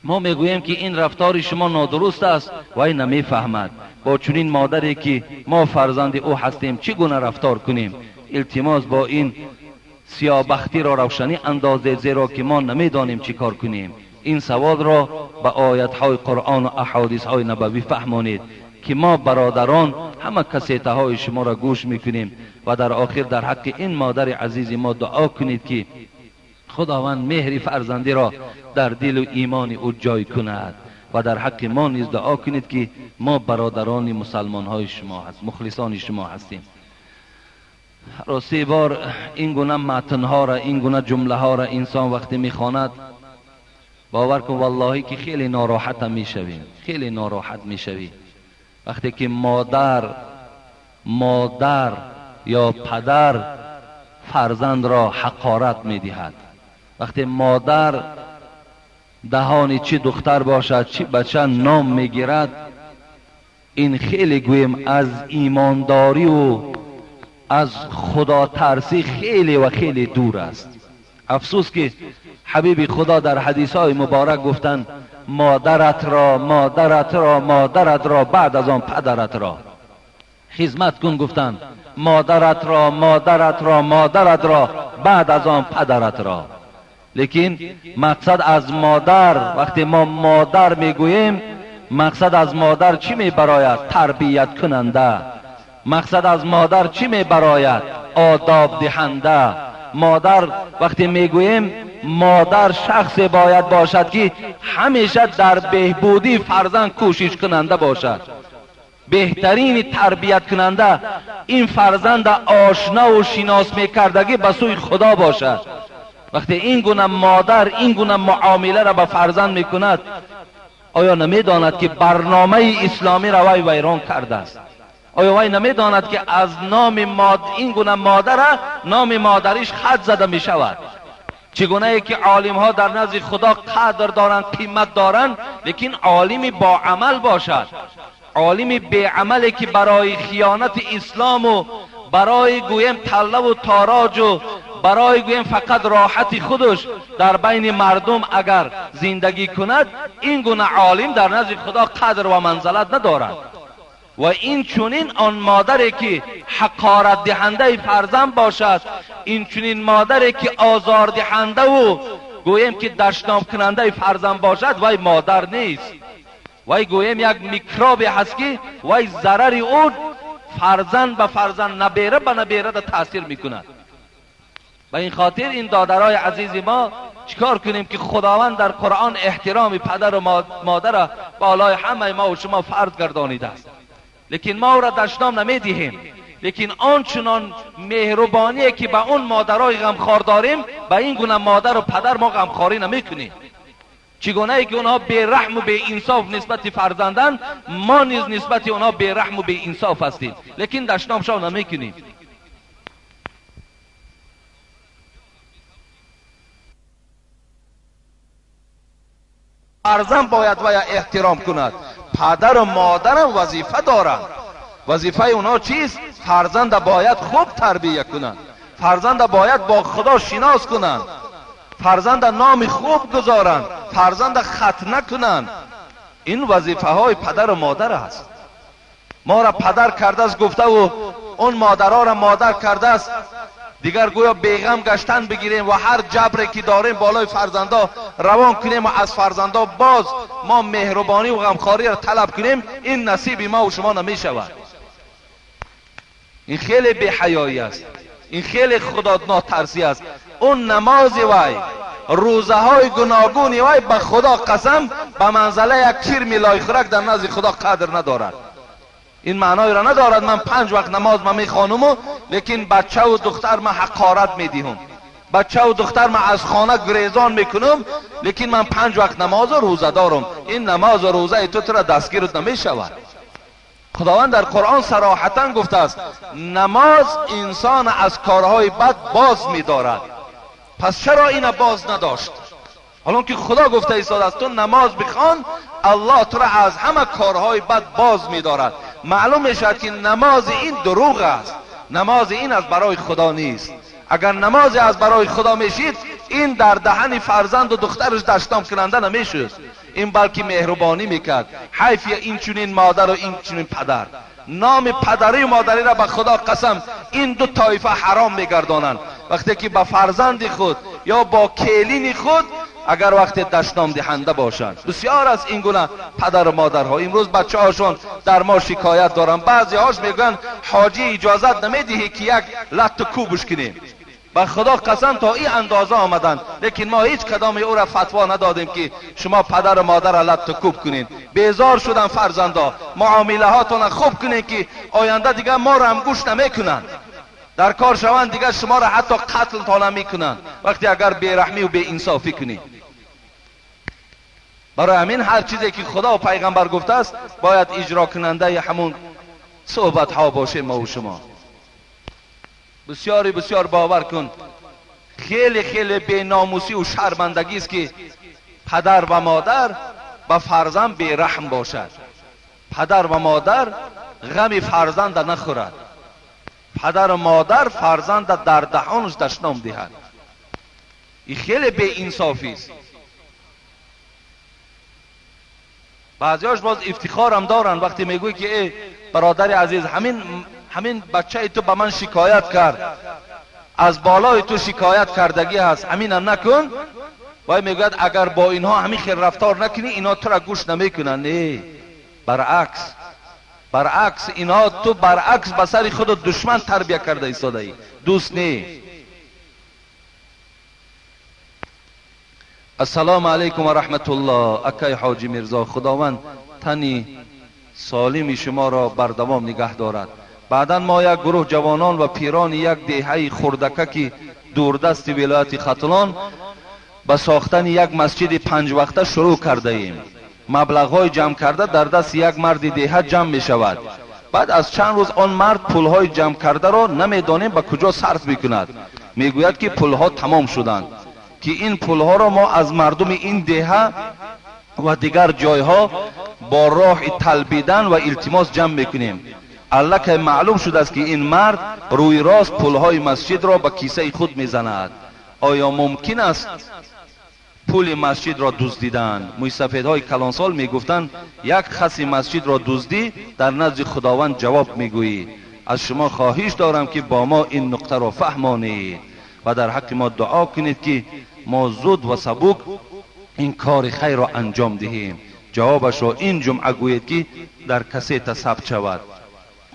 S1: ما میگوییم که این رفتار شما نادرست است و این نمیفهمد. با چنین مادری که ما فرزند او هستیم چگونه رفتار کنیم؟ التماس با این سیابختی را روشنی اندازه، زیرا که ما نمیدانیم چی کار کنیم. این سوال را به آیت های قرآن و احادیث های نبوی فهمانید که ما برادران همه کسیته های شما را گوش میکنیم و در آخر در حق این مادر عزیز ما دعا کنید که خداوند مهر فرزندی را در دل و ایمان او جای کند و در حق ما نیز دعا کنید که ما برادران مسلمان های شما هست، مخلصان شما هستیم. راستی بار این گونه متن ها را، این گونه جمله ها را انسان وقتی میخواند باور کن والله که خیلی ناراحت میشویم، خیلی ناراحت میشویم. وقتی که مادر یا پدر فرزند را حقارت میدهد، وقتی مادر دهانی چی دختر باشد چی بچه نام میگیرد، این خیلی گویم از ایمانداری و از خدا ترسی خیلی و خیلی دور است. افسوس که حبیب خدا در حدیث های مبارک گفتند مادرت را، مادرت را، مادرت را، بعد از آن پدرت را خدمت کن. گفتند مادرت را، مادرت را، مادرت را، بعد از آن پدرت را. لیکن مقصد از مادر، وقتی ما مادر میگوییم مقصد از مادر چی میبراید؟ تربیت کننده. مقصد از مادر چی میبراید؟ آداب دهنده. مادر وقتی میگوییم مادر شخصی باید باشد که همیشه در بهبودی فرزند کوشش کننده باشد. Беҳтарини тарбияткунанда ин фарзанда ошно ва шинос мекардагӣ ба сӯи Худо бошад. Вақте ин гуна модар ин гуна муомиларо ба фарзанд мекунад, оё намедонад ки барномаи исломиро вай вайрон кардааст? Оё вай намедонад ки аз номи ин гуна модара номи модариш хат зада мешавад? Чӣ гунае ки олимҳо дар назди Худо қадр доранд, қимат доранд, лекин олими боамал бошад. Олими беамале ки барои хиёнати ислому барои гӯем таллаву тороҷу барои гӯем фақат роҳати худаш дар байни мардум агар зиндагӣ кунад, ин гуна олим дар назди Худо қадр ва манзалат надорад. Ва ин чунин он модаре ки ҳақоратдиҳандаи фарзанд бошад, ин чунин модаре ки озордиҳандаву гӯем ки дашномкунандаи фарзанд бошад, вай модар нест. Вай гӯем як микробе ҳаст ки вай зарари ӯ фарзанд ба фарзанд, набера ба наберада таъсир мекунад. Ба ин хотир ин додарои азизи мо чикор кунем ки Худованд дар Қуръон эҳтироми падару модарро болои ҳамаи мо ва шумо фарз гардонидааст. Лекин мо ӯро дашном намедиҳем. Лекин ончунон меҳрубоние ки ба он модарои ғамхор дорем, ба ин гуна модару падар мо ғамхорӣ намекунем. Чӣ гунае ки онҳо бераҳму беинсоф нисбати фарзанданд, мо низ нисбати онҳо бераҳму беинсоф ҳастем, лекин дашномшон намекунем. Фарзанд бояд вая эҳтиром кунад. Падару модарам вазифа доранд. Вазифаи онҳо чист? Фарзанда бояд хуб тарбия кунанд, фарзанда бояд бо Худо шинос кунанд, фарзанда номи хуб гузоранд, фарзанда хатна кунанд. Ин вазифаҳои падару модар аст. Моро падар кардааст гуфтаву он модараро модар кардааст, дигар гӯё беғам гаштан бигирем ва ҳар ҷабре ки дорем болои фарзандо равон кунем ва аз фарзандо боз мо меҳрубонӣ ва ғамхориро талаб кунем, ин насиби мо ва шумо намешавад. Ин хеле беҳаёӣ аст, ин хеле худонотарсӣ аст. Он намози вай, рӯзаҳои гуногуни вай ба Худо қасам ба манзалаи як кирми лойхӯрак дар назди Худо қадр надорад. Ин маъноеро надорад ман 5 вақт намоз ма мехонуму, лекин бачаву духтар ма ҳақорат медиҳум, бачаву духтар ма аз хона гурезон мекунум, лекин ман 5 вақт намозу рӯза дорум. Ин намозу рӯзаи ту тура дастгирут намешавад. Худованд дар Қуръон сароҳатан гуфтааст, намоз инсон аз корҳои бад боз медорад. Пас чаро ина боз надошт? ҳолон ки Худо гуфта истодааст ту намоз бихон, Аллоҳ тура аз ҳама корҳои бад боз медорад. Маълум мешавад ки намози ин дурӯғ аст, намози ин аз барои Худо нест. Агар намозе аз барои Худо мешид, ин дар даҳани фарзанду духтараш дашномкунанда намешуд, ин балки меҳрубонӣ мекард. Ҳайф ин чунин модару ин чунин падар. Номи падарию модариро ба Худо қасам ин ду тоифа ҳаром мегардонанд. Вақте ки ба фарзанди худ ё бо келини худ агар вақте дашномдиҳанда бошанд. Бисёр аст ин гуна падару модарҳо. Имрӯз бачаҳошон дар мо шикоят доранд. Баъзеҳош мегӯянд ҳоҷӣ иҷозат намедиҳӣ ки як латту кӯбш кунем. Ба Худо қасам то ин андоза омаданд, лекин мо ҳеҷ кадоми ӯра фатво надодем ки шумо падару модарро латту кӯб кунед. Безор шуданд фарзандо, муомилаҳотонро хуб кунед ки оянда дигар моро ҳам гӯш намекунанд. Дар кор шаванд дигар шуморо ҳатто қатлтона мекунанд вақте агар бераҳмӣ ва беинсофӣ кунед. Барои ҳамин ҳар чизе ки Худо ва пайғамбар гуфтааст бояд иҷрокунандаи ҳамун суҳбатҳо бошем мо ва шумо. Бисёри бисёр бовар кун, хеле хеле беномусӣ ва шармандагист ки падар ва модар ба фарзанд бераҳм бошад. Падар ва модар ғами фарзанда нахӯрад. Падару модар фарзанда дар даҳонаш дашном диҳад. Ин хеле беинсофист. Баъзеҳош боз ифтихорам доранд вақте мегӯй ки э бародари азиз, ҳамин бачаи ту ба ман шикоят кард, аз болои ту шикоят кардагӣ ҳаст, ҳаминам накун. Вай мегӯяд агар бо инҳо ҳамин хел рафтор накунӣ, инҳо тура гӯш намекунанд. Не, баръакс, баръакс, инҳо ту баръакс ба сари худу душман тарбия карда истодаӣ, дӯст не. Ассалому алайкум ва раҳматуллоҳ. Акай ҳоҷи Мирзо, Худованд тани سالم شما را بردوام نگه دارد. بعدا ما یک گروه جوانان و پیران یک دهه خردککی دوردست ولایت ختلان به ساختن یک مسجد 5 وقته شروع کرده ایم. مبلغ جمع کرده در دست یک مرد دهه جمع می شود. بعد از چند روز آن مرد پولهای جمع کرده را نمیدانیم به کجا صرف میکند. میگوید که پولها تمام شدند، که این پولها را ما از مردم این دهه و دیگر جایها با راه طلبیدن و التماس جمع میکنیم. الکه معلوم شده است که این مرد روی راست پولهای مسجد را به کیسه خود میزند. آیا ممکن است پول مسجد را دزدیدن؟ مویسفیدهای کلانسال میگفتند یک خس مسجد را دزدی در نزد خداوند جواب میگویی. از شما خواهش دارم که با ما این نقطه را فهمانید و در حق ما دعا کنید که ما زود و سبک این کار خیر را انجام دهیم. جوابش را این جمعه گویید که در کسیت ثبت شود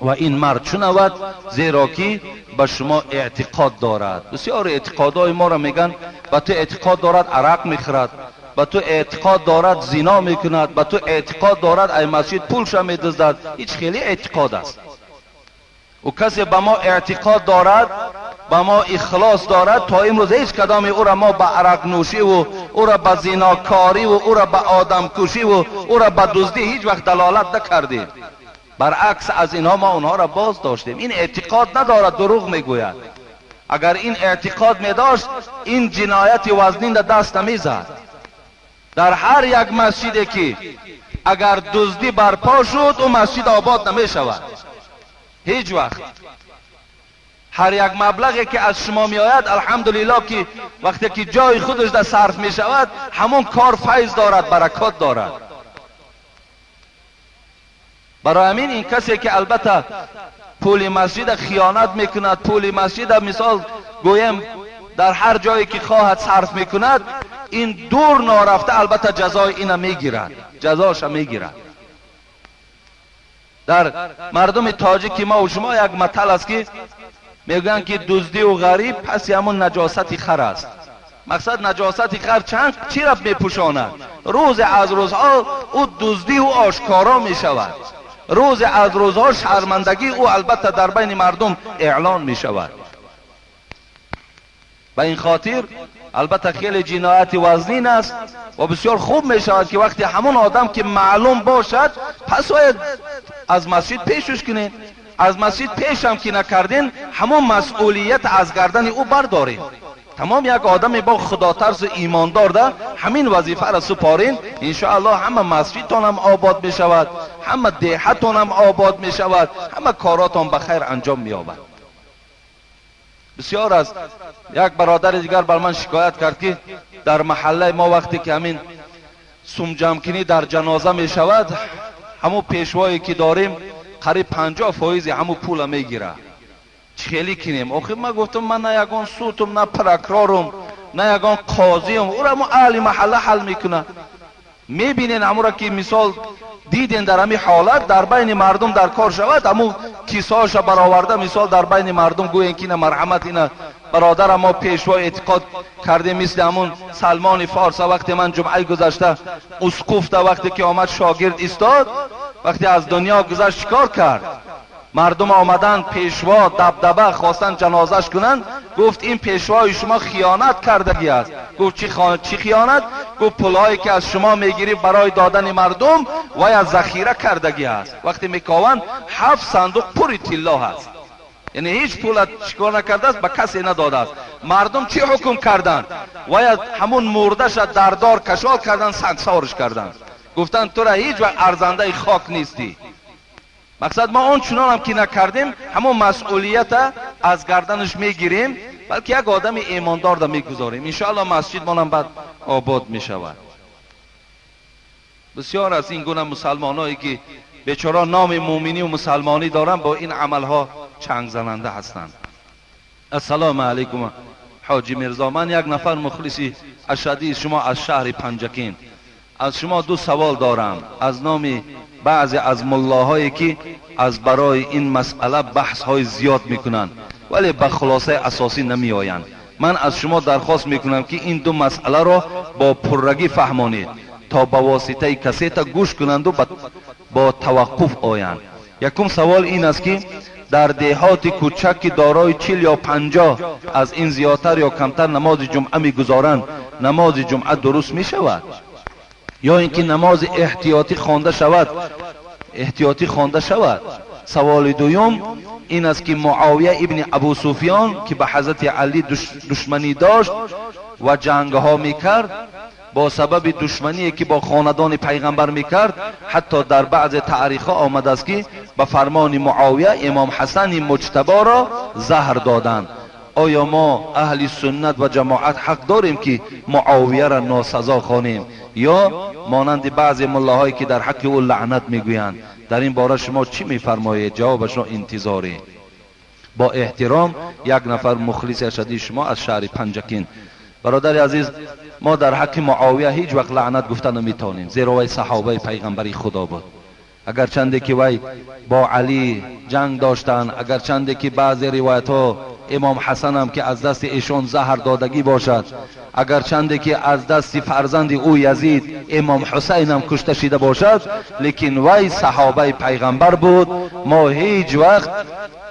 S1: و این مرد شنود، زیرا که به شما اعتقاد دارد. بسیار اعتقادهای ما را میگن به تو اعتقاد دارد عرق میخورد، به تو اعتقاد دارد زنا میکند، به تو اعتقاد دارد ای مسجد پولش میدزدد. هیچ خیلی اعتقاد است. و کسی به ما اعتقاد دارد، به ما اخلاص دارد، تا امروز هیچ کدام او را ما به عرق نوشی و او را به زناکاری و او را به آدم کشی و او را به دزدی هیچ وقت دلالت نکردیم. برعکس از اینها ما اونها را باز داشتیم. این اعتقاد ندارد، دروغ میگوید. اگر این اعتقاد میداشت این جنایت وزنین دست نمیزد. در هر یک مسجدی که اگر دزدی برپا شد او مسجد آباد نمیشود هیچ وقت. هر یک مبلغی که از شما میآید الحمدلله که وقتی که جای خودش در صرف میشود همون کار فیض دارد، برکات دارد. برای همین این کسی که البته پول مسجد خیانت میکند، پول مسجد مثال گویم در هر جایی که خواهد صرف میکند، این دور نارفته البته جزای اینو میگیرد، جزاش میگیرد. در مردم تاجیک ما و شما یک متل است که میگن که دزدی و غریب پس همون نجاست خر است. مقصد نجاست خر چند چی را میپوشاند؟ روز از روزها او دزدی او آشکارا میشود، روز از روزها شرمندگی او البته در بین مردم اعلان میشود. به این خاطر البته خیلی جنایت وزنین است و بسیار خوب میشود که وقتی همون آدم که معلوم باشد پس باید از مسجد پیشش کنین. از مسجد پیش هم که نکردین همون مسئولیت از گردن او بردارین. تمام یک آدمی با خدا ترس و ایماندار ده همین وظیفه را سپارین، انشاءالله همه مسجدتان هم آباد می شود، همه دهتان هم آباد می شود، همه کاراتان به خیر انجام می یابد. بسیار از یک برادر دیگر بر من شکایت کرد که در محله ما وقتی که همین سوم جمع در جنازه می شود، همون پیشوایی که داریم قریب 50% همون پول میگیره. خیلی کنیم؟ آخه من گفتم من نه یگان سوتم، نه پرکرارم، نه یگان قاضیم، او را اهل محله حل میکنه. میبینین همون را که مثال دیدین در همین حالت در بین مردم در کار شود، همون کیسه‌هاش برآورده مثال در بین مردم گوین که نه مرحمت اینا برادر ما پیشوا اعتقاد کرده، مثل همون سلمان فارس وقتی من جمعه گذشته اسقف ده وقتی که آمد شاگرد ایستاد، وقتی از دنیا گذشت چیکار کرد؟ مردم آمدن پیشوا دبدبه خواستن جنازش کنن، گفت این پیشوای شما خیانت کردگی است. گفت چی خیانت؟ گفت پولهایی که از شما میگیری برای دادن مردم و یا ذخیره کردگی است. وقتی میکاوند 7 صندوق پر طلا هست، یعنی هیچ پول چیکار نکرده است، به کسی نداده است. مردم چی حکم کردند؟ و یا همون مردش در دار کشال کردن، سنگسارش کردن، گفتن تو را هیچ وقت ارزنده خاک نیستی. مقصد ما آن چنان هم که نکردیم همون مسئولیت از گردنش میگیریم، بلکه یک آدم ایماندار را میگذاریم. انشاءالله مسجد ما هم بعد آباد میشود. بسیار از این گونه مسلمانایی که بیچاره نام مومنی و مسلمانی دارن با این عملها چنگ زننده هستند. السلام علیکم حاجی میرزا، من یک نفر مخلصی اشدی شما از شهر پنجکین، از شما 2 سوال دارم. از نام بعضی از ملاهایی که از برای این مسئله بحث های زیاد میکنند ولی به خلاصه اساسی نمی آیند، من از شما درخواست میکنم که این 2 مسئله را با پررگی فهمانید. تا با واسطه کسیت گوش کنند و با توقف آیند. یکم سوال این است که در دیهات کوچک که دارای 40 یا 50 از این زیادتر یا کمتر نماز جمعه میگذارند، نماز جمعه درست می شود یا اینکه نماز احتیاطی خوانده شود؟ احتیاطی خوانده شود. سوال دوم این است که معاویه ابن ابو سفیان که به حضرت علی دشمنی داشت و جنگ ها میکرد، با سبب دشمنی که با خاندان پیغمبر میکرد، حتی در بعض تاریخ ها آمده است که به فرمان معاویه امام حسن مجتبی را زهر دادند. آیا ما اهل سنت و جماعت حق داریم که معاویه را ناسزا خوانیم یا مانند بعض ملاهایی که در حق او لعنت میگویند؟ در این باره شما چی میفرمایید؟ جوابش را انتظاری. با احترام، یک نفر مخلص اشدی شما از شهر پنجکین. برادر عزیز، ما در حق معاویه هیچ وقت لعنت گفته نمیتونیم، زیرا وی صحابه پیغمبری خدا بود. اگرچنده که وی با علی جنگ داشتن، اگرچنده که بعضی روایت ها امام حسن هم که از دست ایشان زهر دادگی باشد، اگرچنده که از دست فرزند او یزید امام حسین هم کشته شده باشد، لیکن وی صحابه پیغمبر بود. ما هیچ وقت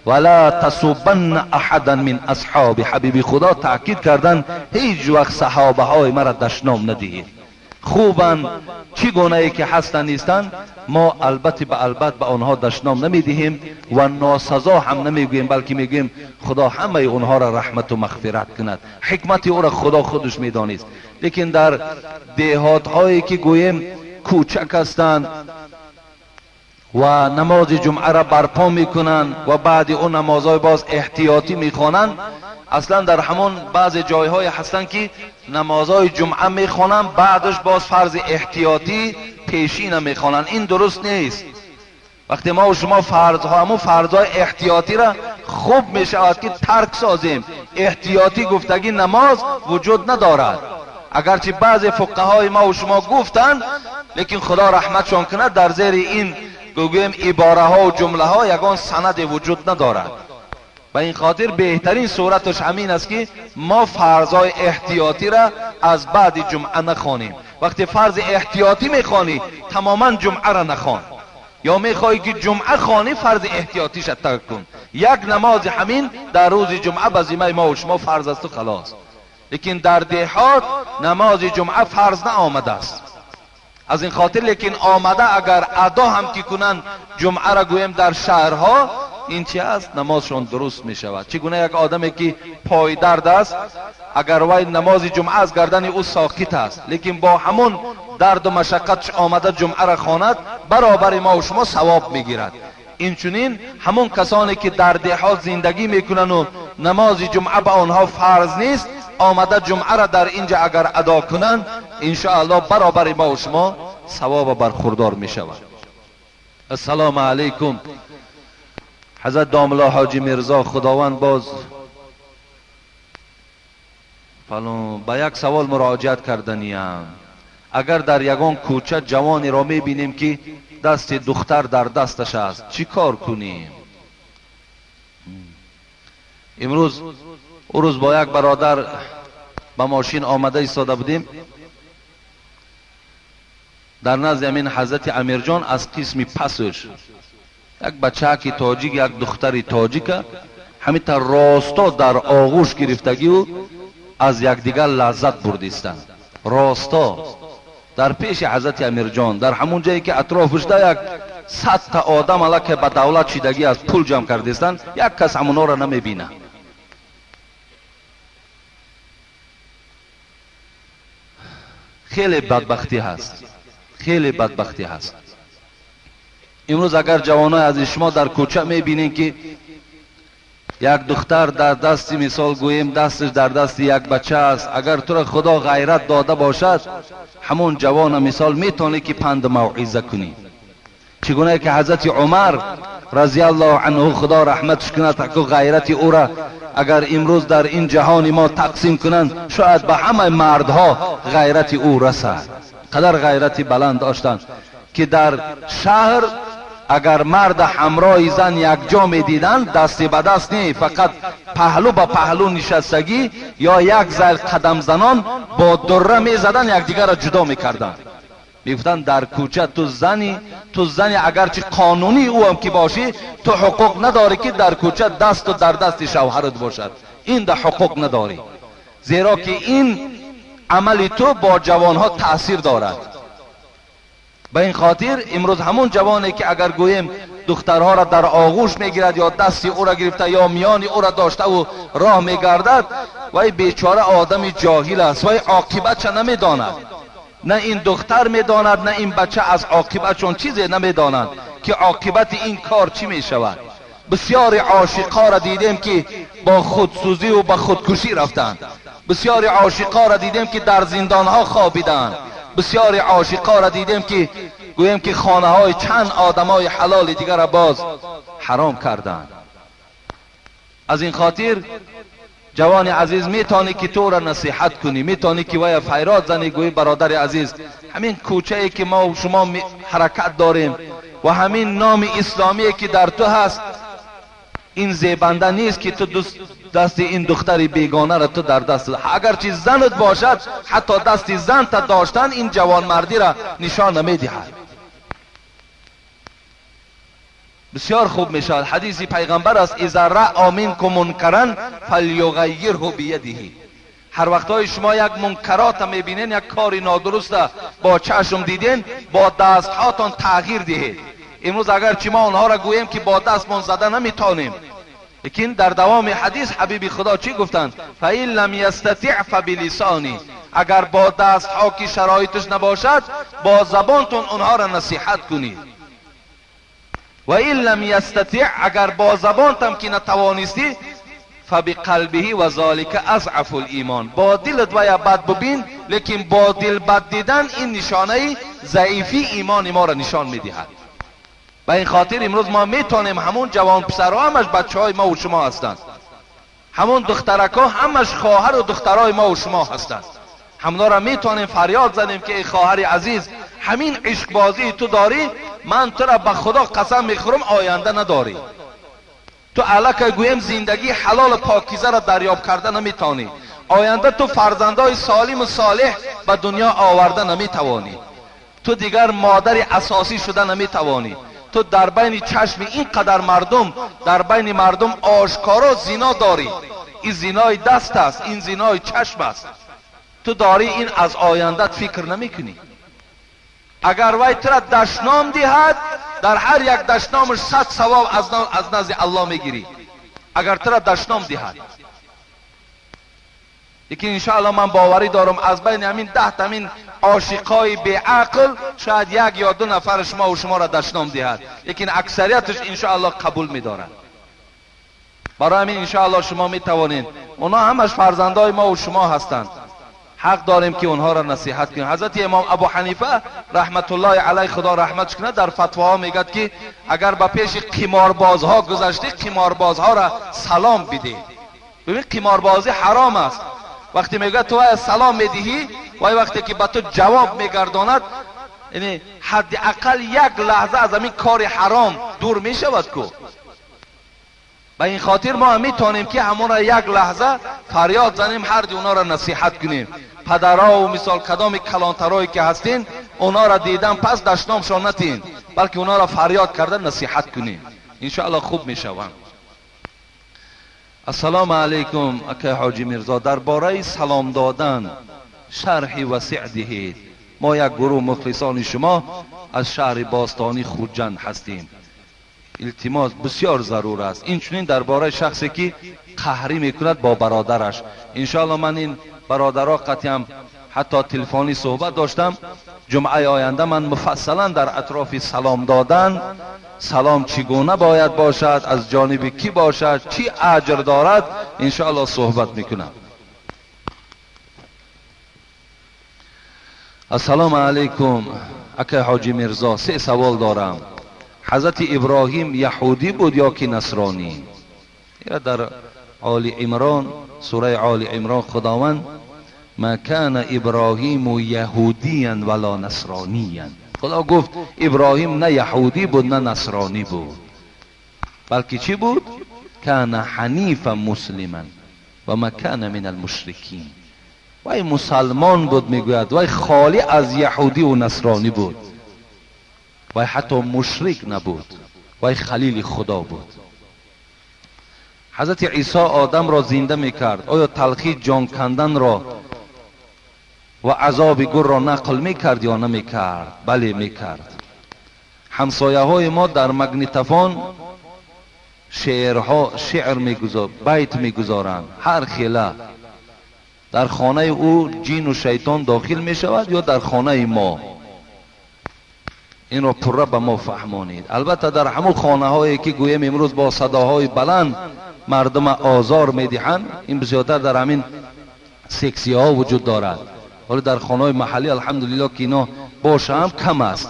S1: ولا تسبن احدا من اصحاب حبیب خدا تاکید کردن، هیچ وقت صحابه های مرا دشنام ندهید. خوبن چی گونه ای که هستن نیستن، ما البته به البته به آنها دشنام نمیدهیم و ناسزا هم نمیگوییم، بلکه میگوییم خدا همه اونها را رحمت و مغفرت کند. حکمت او را خدا خودش میدانست. لیکن در دیهات هایی که گوییم کوچک هستند و نماز جمعه را برپا میکنن و بعد اون نمازهای باز احتیاطی میخوانند، اصلا در همون بعض جایهای هستن که نمازهای جمعه میخوانن بعدش باز فرض احتیاطی پیشین میخوانن. این درست نیست. وقتی ما و شما فرضها، همون فرضهای احتیاطی را خوب میشود که ترک سازیم. احتیاطی گفتگی نماز وجود ندارد، اگرچه بعض فقهای ما و شما گفتند، لیکن خدا رحمتشان کند در زیر این گوگویم عباره ها و جمله ها یگان سند وجود ندارد. به این خاطر بهترین صورتش همین است که ما فرضهای احتیاطی را از بعد جمعه نخوانیم. وقتی فرض احتیاطی میخوانی تماما جمعه را نخوان، یا میخوای که جمعه خوانی فرض احتیاطیش ترک کن. یک نماز همین در روز جمعه به ذمه ما و شما فرض است و خلاص. لیکن در دیهات نماز جمعه فرض نه است، از این خاطر لیکن آمده اگر ادا هم که کنن جمعه را گویم در شهرها، این چی است؟ نمازشان درست می شود. چگونه یک آدمی که پای درد است، اگر وی نماز جمعه از گردن او ساقط است، لیکن با همون درد و مشقتش آمده جمعه را خواند، برابر ما و شما ثواب میگیرد. این چنین همون کسانی که در دیهات زندگی میکنن و نماز جمعه به آنها فرض نیست، آمده جمعه را در اینجا اگر ادا کنند، انشاءالله برابر ما و شما ثواب برخوردار می شود. السلام علیکم. حضرت داملا حاجی میرزا، خداوند باز با یک سوال مراجعت کردنیم. اگر در یگان کوچه جوانی را می بینیم که دست دختر در دستش است، چی کار کنیم؟ امروز او روز با یک برادر با ماشین آمده ایستاده بودیم، در نزد همین حضرت امیرجان از قسم پسش یک بچه تاجیک، یک دختر تاجیک همین تا راستا در آغوش گرفتگی و از یکدیگر لذت بردیستند. راستا در پیش حضرت امیرجان، در همون جایی که اطرافش ده یک 100 تا آدم علاکه به دولت شدگی از پول جمع کردیستند، یک کس همونا را نمیبینه. خیلی بدبختی هست، خیلی بدبختی هست. امروز اگر جوانای از شما در کوچه میبینین که یک دختر در دستی، مثال گوییم دستش در دست یک بچه است، اگر تو را خدا غیرت داده باشد، همون جوان مثال میتونی که پند موعظه کنی. چگونه که حضرت عمر رضی الله عنه خدا رحمتش کند، که غیرت او را اگر امروز در این جهان ما تقسیم کنند، شاید به همه مردها غیرت او رسد. قدر غیرت بلند داشتند که در شهر اگر مرد همراه زن یک جا می دیدن، دست به دست نه، فقط پهلو به پهلو نشستگی یا یک زل قدم زنان با دره می زدن، یکدیگر را جدا می کردن. میگفتن در کوچه تو زنی، تو زنی اگرچه قانونی او هم که باشی تو حقوق نداری که در کوچه دست و در دست شوهرت باشد، این در حقوق نداری، زیرا که این عمل تو با جوانها تأثیر دارد. به این خاطر امروز همون جوانی که اگر گوییم دخترها را در آغوش میگیرد یا دستی او را گرفته یا میانی او را داشته و راه میگردد، وی بیچاره آدم جاهل است، وی عاقبتش نمیداند، نه این دختر میداند نه این بچه از عاقبتشون چیزی نمیداند که عاقبت این کار چی میشود. بسیاری عاشقا را دیدیم که با خودسوزی و با خودکشی رفتند، بسیاری عاشقا را دیدیم که در زندانها خوابیدند، بسیاری عاشقا را دیدیم که گوییم که خانه های چند آدم های حلال دیگر را باز حرام کردند. از این خاطر جوان عزیز میتونی که تو را نصیحت کنی، میتونی که وای فیراد زنی، گویی برادر عزیز همین کوچه ای که ما و شما حرکت داریم و همین نام اسلامی که در تو هست، این زیبنده نیست که تو دست این دختر بیگانه را تو در دست، اگرچه زنت باشد حتی دست زن تا داشتن این جوان مردی را نشان نمیدهد. بسیار خوب میشود. حدیث پیغمبر است اذا رأى منکم منکرا فلیغیره بیده. هر وقتای شما یک منکرات میبینین، یک کاری نادرست با چشم دیدین، با دست هاتان تغییر دهید. امروز اگر چی ما آنها را گوییم که با دستمان زده نمیتونیم، لیکن در دوام حدیث حبیب خدا چی گفتند؟ فإن لم یستطع فبلسانه. اگر با دست ها که شرایطش نباشد با زبانتون آنها را نصیحت کنید. و این لم یستطع، اگر با زبانتم که نتوانستی، فبقلبه و ذلک اضعف الایمان. با دلت و یا بد ببین، لیکن با دل بد دیدن این نشانه ضعیفی ایمان ما را نشان میدهد. به این خاطر امروز ما میتونیم همون جوان پسرها همش بچه های ما و شما هستند، همون دخترک ها همش خواهر و دخترای ما و شما هستند، همونا را میتونیم فریاد زنیم که ای خواهر عزیز همین عشق بازی تو داری، من تو را به خدا قسم میخورم آینده نداری، تو الکه گویم زندگی حلال پاکیزه را دریاب کرده نمیتونی، آینده تو فرزندای سالم و صالح به دنیا آورده نمیتوانی، تو دیگر مادر اساسی شده نمیتوانی، تو در بین چشم این قدر مردم، در بین مردم آشکارا زنا داری، این زنای دست است، این زنای چشم است، تو داری این از آیندت فکر نمیکنی. اگر وی تو را دشنام دهد، در هر یک دشنامش 100 ثواب از نزد الله میگیری، اگر تو را دشنام دهد. لیکن انشاءالله من باوری دارم از بین همین 10 تا همین عاشقای بیعقل شاید یک یا دو نفر شما و شما را دشنام دهد، لیکن اکثریتش انشاءالله قبول میدارند. برای همین انشاءالله شما میتوانید، اونا همش فرزندای ما و شما هستند، حق داریم که اونها را نصیحت کنیم. حضرت امام ابو حنیفه رحمت الله علیه، خدا رحمتش کنه، در فتواها میگد که اگر به پیش قماربازها گذشتی، قماربازها را سلام بده. ببین قماربازی حرام است. وقتی میگه تو سلام میدهی، وای وقتی که به تو جواب میگرداند، یعنی حداقل یک لحظه از همین کار حرام دور میشود کو. به این خاطر ما میتونیم که همون را یک لحظه فریاد زنیم، هر دی اونا را نصیحت کنیم. پدرها و مثال کدام کلانترایی که هستین، اونا را دیدن پس دشنامشان نتین، بلکه اونا را فریاد کرده نصیحت کنیم، انشاءالله خوب میشوند. السلام علیکم اکه حاجی میرزا، درباره سلام دادن شرح وسیع دهید. ما یک گروه مخلصان شما از شهر باستانی خودجند هستیم. التماس بسیار ضرور است. این چنین درباره شخصی که قهری میکند با برادرش. انشاءالله من این برادرها قطعا حتی تلفنی صحبت داشتم، جمعه آینده من مفصلا در اطراف سلام دادن، سلام چگونه باید باشد، از جانب کی باشد، چی اجر دارد، انشاءالله صحبت میکنم. السلام علیکم اکه حاجی میرزا، 3 سوال دارم. حضرت ابراهیم یهودی بود یا که نصرانی؟ یا در آل عمران، سوره آل عمران خداوند ما کان ابراهیم یهودیا ولا نصرانیا، خدا گفت ابراهیم نه یهودی بود نه نصرانی بود، بلکه چی بود؟ کان حنیفا مسلما و ما کان من المشرکین. Вай мусалмон буд, мегӯяд, вай холӣ аз яҳудӣ ва насронӣ буд, вай ҳатто мушрик набуд, вай халили Худо буд. Ҳазрати Исо одамро зинда мекард, оё талхи ҷон канданро ва азоби гурро нақл мекард ё намекард? Бале, мекард. Ҳамсояҳои мо дар магнитофон шеърҳо, шеър мегузор, байт мегузоранд, ҳар хела. Дар хонаи ӯ ҷину шайтон дохил мешавад ё дар хонаи мо? Инро пурра ба мо фаҳмонед. Албатта дар ҳамон хонаҳое ки гӯем имрӯз бо садоҳои баланд мардума озор медиҳанд, ин бисёртар дар ҳамин сексияҳо вуҷуд дорад. Ҳоло дар хонаҳои маҳаллӣ алҳамдулиллоҳ ки ино боша ҳам кам аст,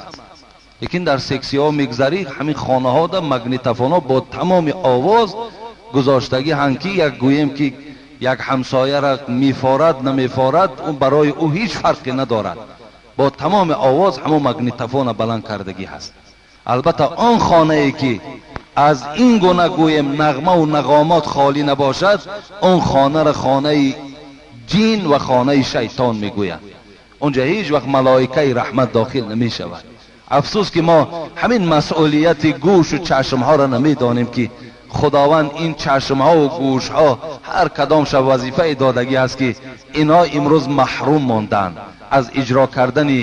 S1: лекин дар сексияҳо мегзарӣ, ҳамин хонаҳода магнитофонҳо бо тамоми овоз гузоштагӣ ҳанд ки як гӯем ки як ҳамсояра мефорад намефорад, ӯ барои ӯ ҳеҷ фарқе надорад, бо тамоми овоз ҳамон магнитофона баланд кардагӣ ҳаст. Албатта он хонае ки аз ин гуна гӯем нағмаву нағомот холӣ набошад, он хонара хонаи ҷин ва хонаи шайтон мегӯянд. Онҷа ҳеҷ вақт малоикаи раҳмат дохил намешавад. Афсӯс ки мо ҳамин масъулияти гӯшу чашмҳоро намедонем ки Худованд ин чашмҳову гӯшҳо ҳар кадомша вазифае додагӣ аст ки инҳо имрӯз маҳрум монданд аз иҷро кардани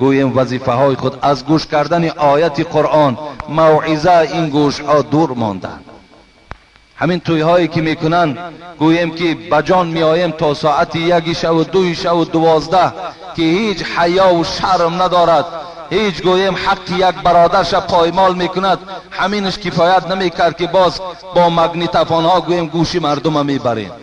S1: гӯем вазифаҳои худ, аз гӯш кардани ояти Қуръон, мавъиза, ин гӯшҳо дур монданд. Ҳамин тӯйҳое ки мекунанд, гӯем ки ба ҷон меоем то соати 1 шаву 2 шаву 12, ки ҳеҷ ҳаёву шарм надорад, ҳеҷ гӯем ҳаққи як бародарша поймол мекунад, ҳаминаш кифоят намекард ки боз бо магнитофонҳо гӯем гӯши мардума мебарем.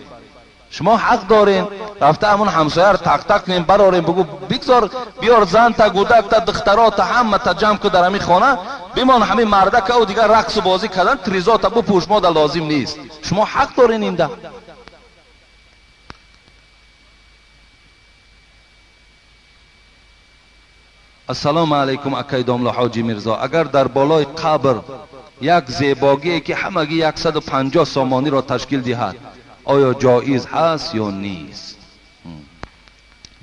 S1: Шумо ҳақ дорем рафта ҳамон ҳамсояро тақ-тақ кунем, барорем, бигӯ бигзор биёр занта, гӯдакта, духтарота ҳамата ҷамъ ку дар ҳамин хона, бимон ҳамин мардакау дигар рақсу бозӣ кардан, тризота бупӯш, мода лозим нест. Шумо ҳақ дорен инда. Ассалому алайкум акай домла Ҳоҷи Мирзо. Агар дар болои қабр як зебогие ки ҳамагӣ 150 сомониро ташкил диҳад, оё ҷоиз ҳаст ё нест?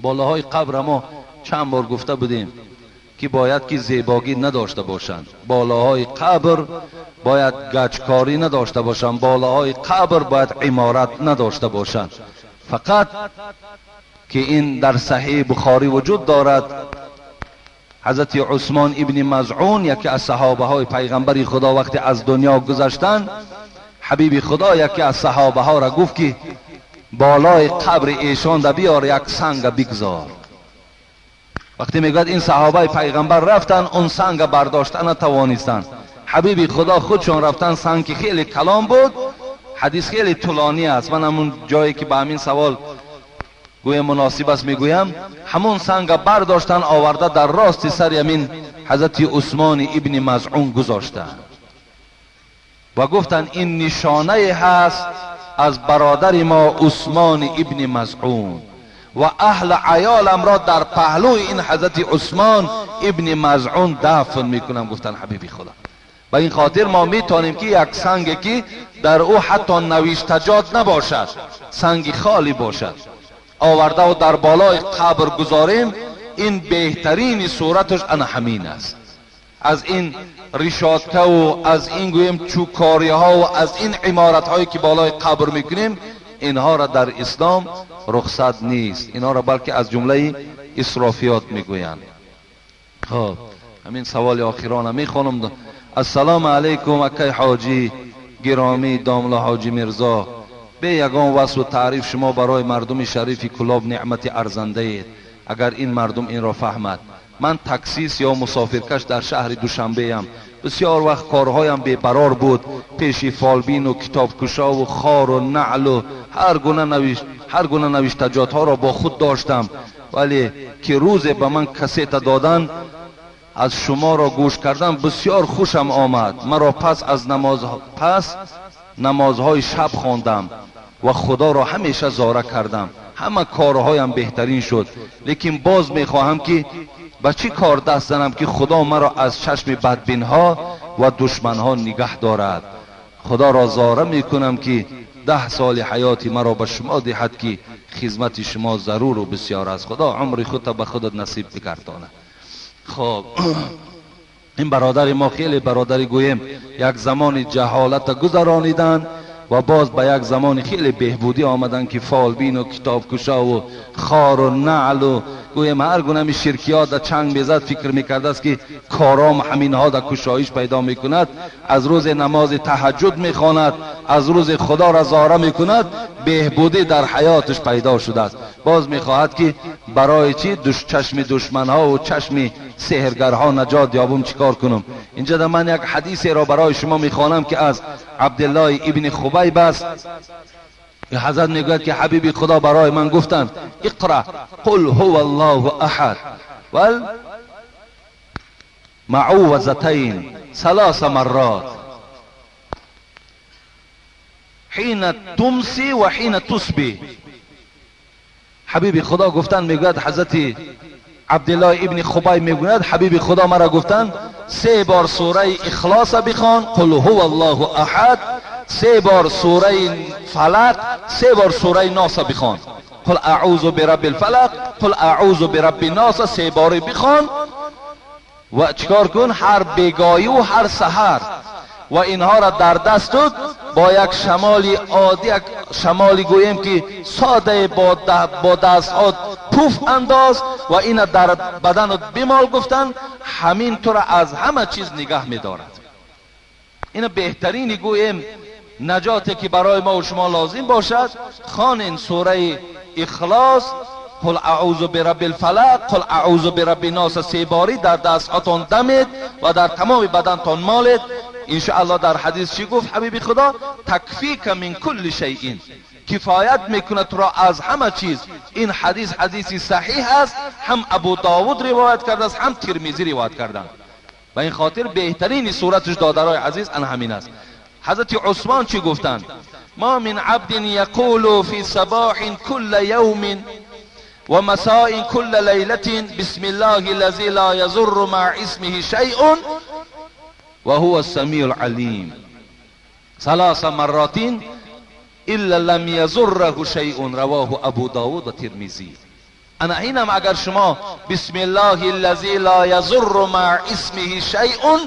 S1: Болоҳои қабр мо чанд бор гуфта будем ки бояд ки зебогӣ надошта бошанд. Болоҳои қабр бояд гачкорӣ надошта бошанд. Болоҳои қабр бояд иморат надошта бошанд. Фақат ки ин дар Саҳиҳи Бухорӣ вуҷуд дорад, Ҳазрати Усмон ибни Мазъун, яке аз саҳобаҳои пайғамбари Худо, вақте аз дунё гузаштанд, ҳабиби Худо яке аз саҳобаҳоро гуфт ки болои қабри эшонда биёр як санга бигзор. Вақте мегӯяд ин саҳобаи пайғамбар рафтанд, он санга бардошта натавонистанд. Ҳабиби Худо худшон рафтанд, санг ки хеле калон буд, ҳадис хеле тӯлонӣ аст, ман ҳамун ҷое ки ба ҳамин савол гӯям муносиб аст мегӯям, ҳамун санга бардоштанд, оварда дар рости сари ҳамин ҳазрати Усмони ибни Мазъун гузоштанд ва гуфтанд ин нишонае ҳаст аз бародари мо Усмони ибни Мазъун ва аҳли аёламро дар паҳлӯи ин ҳазрати Усмон ибни Мазъун дафн мекунам, гуфтанд ҳабиби Худо. Ба ин хотир мо метавонем ки як санге ки дар ӯ ҳатто навиштаҷот набошад, санги холӣ бошад, овардаву дар болои қабр гузорем, ин беҳтарини сураташ ана ҳамин аст. Аз ин ришоткаву аз ин гӯем чӯкориҳову аз ин иморатҳое ки болои қабр мекунем, инҳоро дар ислом рухсат нест, инҳоро балки аз ҷумлаи исрофиёт мегӯянд. Хоб, ҳамин саволи охирона мехонам. Ассалому алайкум акай ҳоҷӣ гиромӣ домла Ҳоҷи Мирзо. Бе ягон васфу таъриф шумо барои мардуми шарифи Кулоб неъмати арзандаед, агар ин мардум инро фаҳмад. Ман таксист ё мусофиркаш дар шаҳри Душанбеям. Бисёр вақт корҳоям бебарор буд, пеши фолбину китобкушову хору наълу ҳар гуна навиштаҷотҳоро бо худ доштам, вале ки рӯзе ба ман кассета додан, аз шуморо гӯш кардан бисёр хушам омад. Маро пас аз намозҳои шаб хондам ва Худоро ҳамеша зора кардам. Ҳама корҳоям беҳтарин шуд, лекин боз мехоҳам ки ба чӣ кор даст занам ки Худо маро аз чашми бадбинҳо ва душманҳо нигаҳ дорад. Худоро зора мекунам ки 10 соли ҳаёти маро ба шумо диҳад ки خدمت شما ضرور و بسیار است. خدا عمر خود به خودت نصیب بگردانه. خب این برادر ما خیلی برادری گویم یک زمان جهالت گذرانیدن و باز به یک زمان خیلی بهبودی آمدن که فالبین و کتابکشا و خار و نعل و گویم هر گونه شرکیات در چنگ میزد، فکر میکرده است که کارام همینها در کشایش پیدا میکند. از روز نماز تهجد میخواند، از روز خدا را زاره میکند، بهبودی در حیاتش پیدا شده است. باز میخواهد که برای چی چشم دشمنها و چشم سحرگرها نجات یابم، چیکار کنم؟ اینجا در من یک حدیثی را برای شما میخوانم که از عبدالله ابن خبیب است. حضرت میگوید که حبیب خدا برای من گفتند اقرأ قل هو الله احد والمعوذتین ثلاث مرات حين تمسی و حين تصبح. حبیب خدا گفتند، میگوید حضرت عبدالله ابن خبیب میگوید حبیب خدا مرا گفتند 3 بار سوره اخلاص بخوان، قل هو الله احد، 3 بار سوره فلق، 3 بار سوره ناس بخوان، قل اعوذ برب الفلق، قل اعوذ برب الناس، 3 بار بخوان. و چیکار کن؟ هر بیگاهی و هر سحر و اینها را در دستت با یک شمالی عادی، یک شمالی گوییم که ساده با دست ها پوف انداز و این در بدنت بیمال گفتن، همین تو را از همه چیز نگه می‌دارد. این بهترین گوییم نجاتی که برای ما و شما لازم باشد. خوانین سوره اخلاص، قل اعوذ برب الفلق، قل اعوذ برب الناس، 3 باری در دستهاتان دمید و در تمام بدنتان مالید. انشاءالله در حدیث چی گفت حبیب خدا؟ تکفیک من کل شیء، کفایت میکنه تو را از همه چیز. این حدیث حدیثی صحیح است، هم ابو داود روایت کرده است، هم ترمذی روایت کردند. و این خاطر بهترین صورتش دادرای عزیز ان همین است. حضرت عثمان چی گفتند؟ ما من عبد یقول فی صباح کل یوم و مساء کل لیلة بسم الله الذی لا یضر مع اسمه شیء و هو السمیع العلیم ثلاث مرات الا لم یضره شیء، رواه ابو داود و ترمذی. انا اینم اگر شما بسم الله الذی لا یضر مع اسمه شیء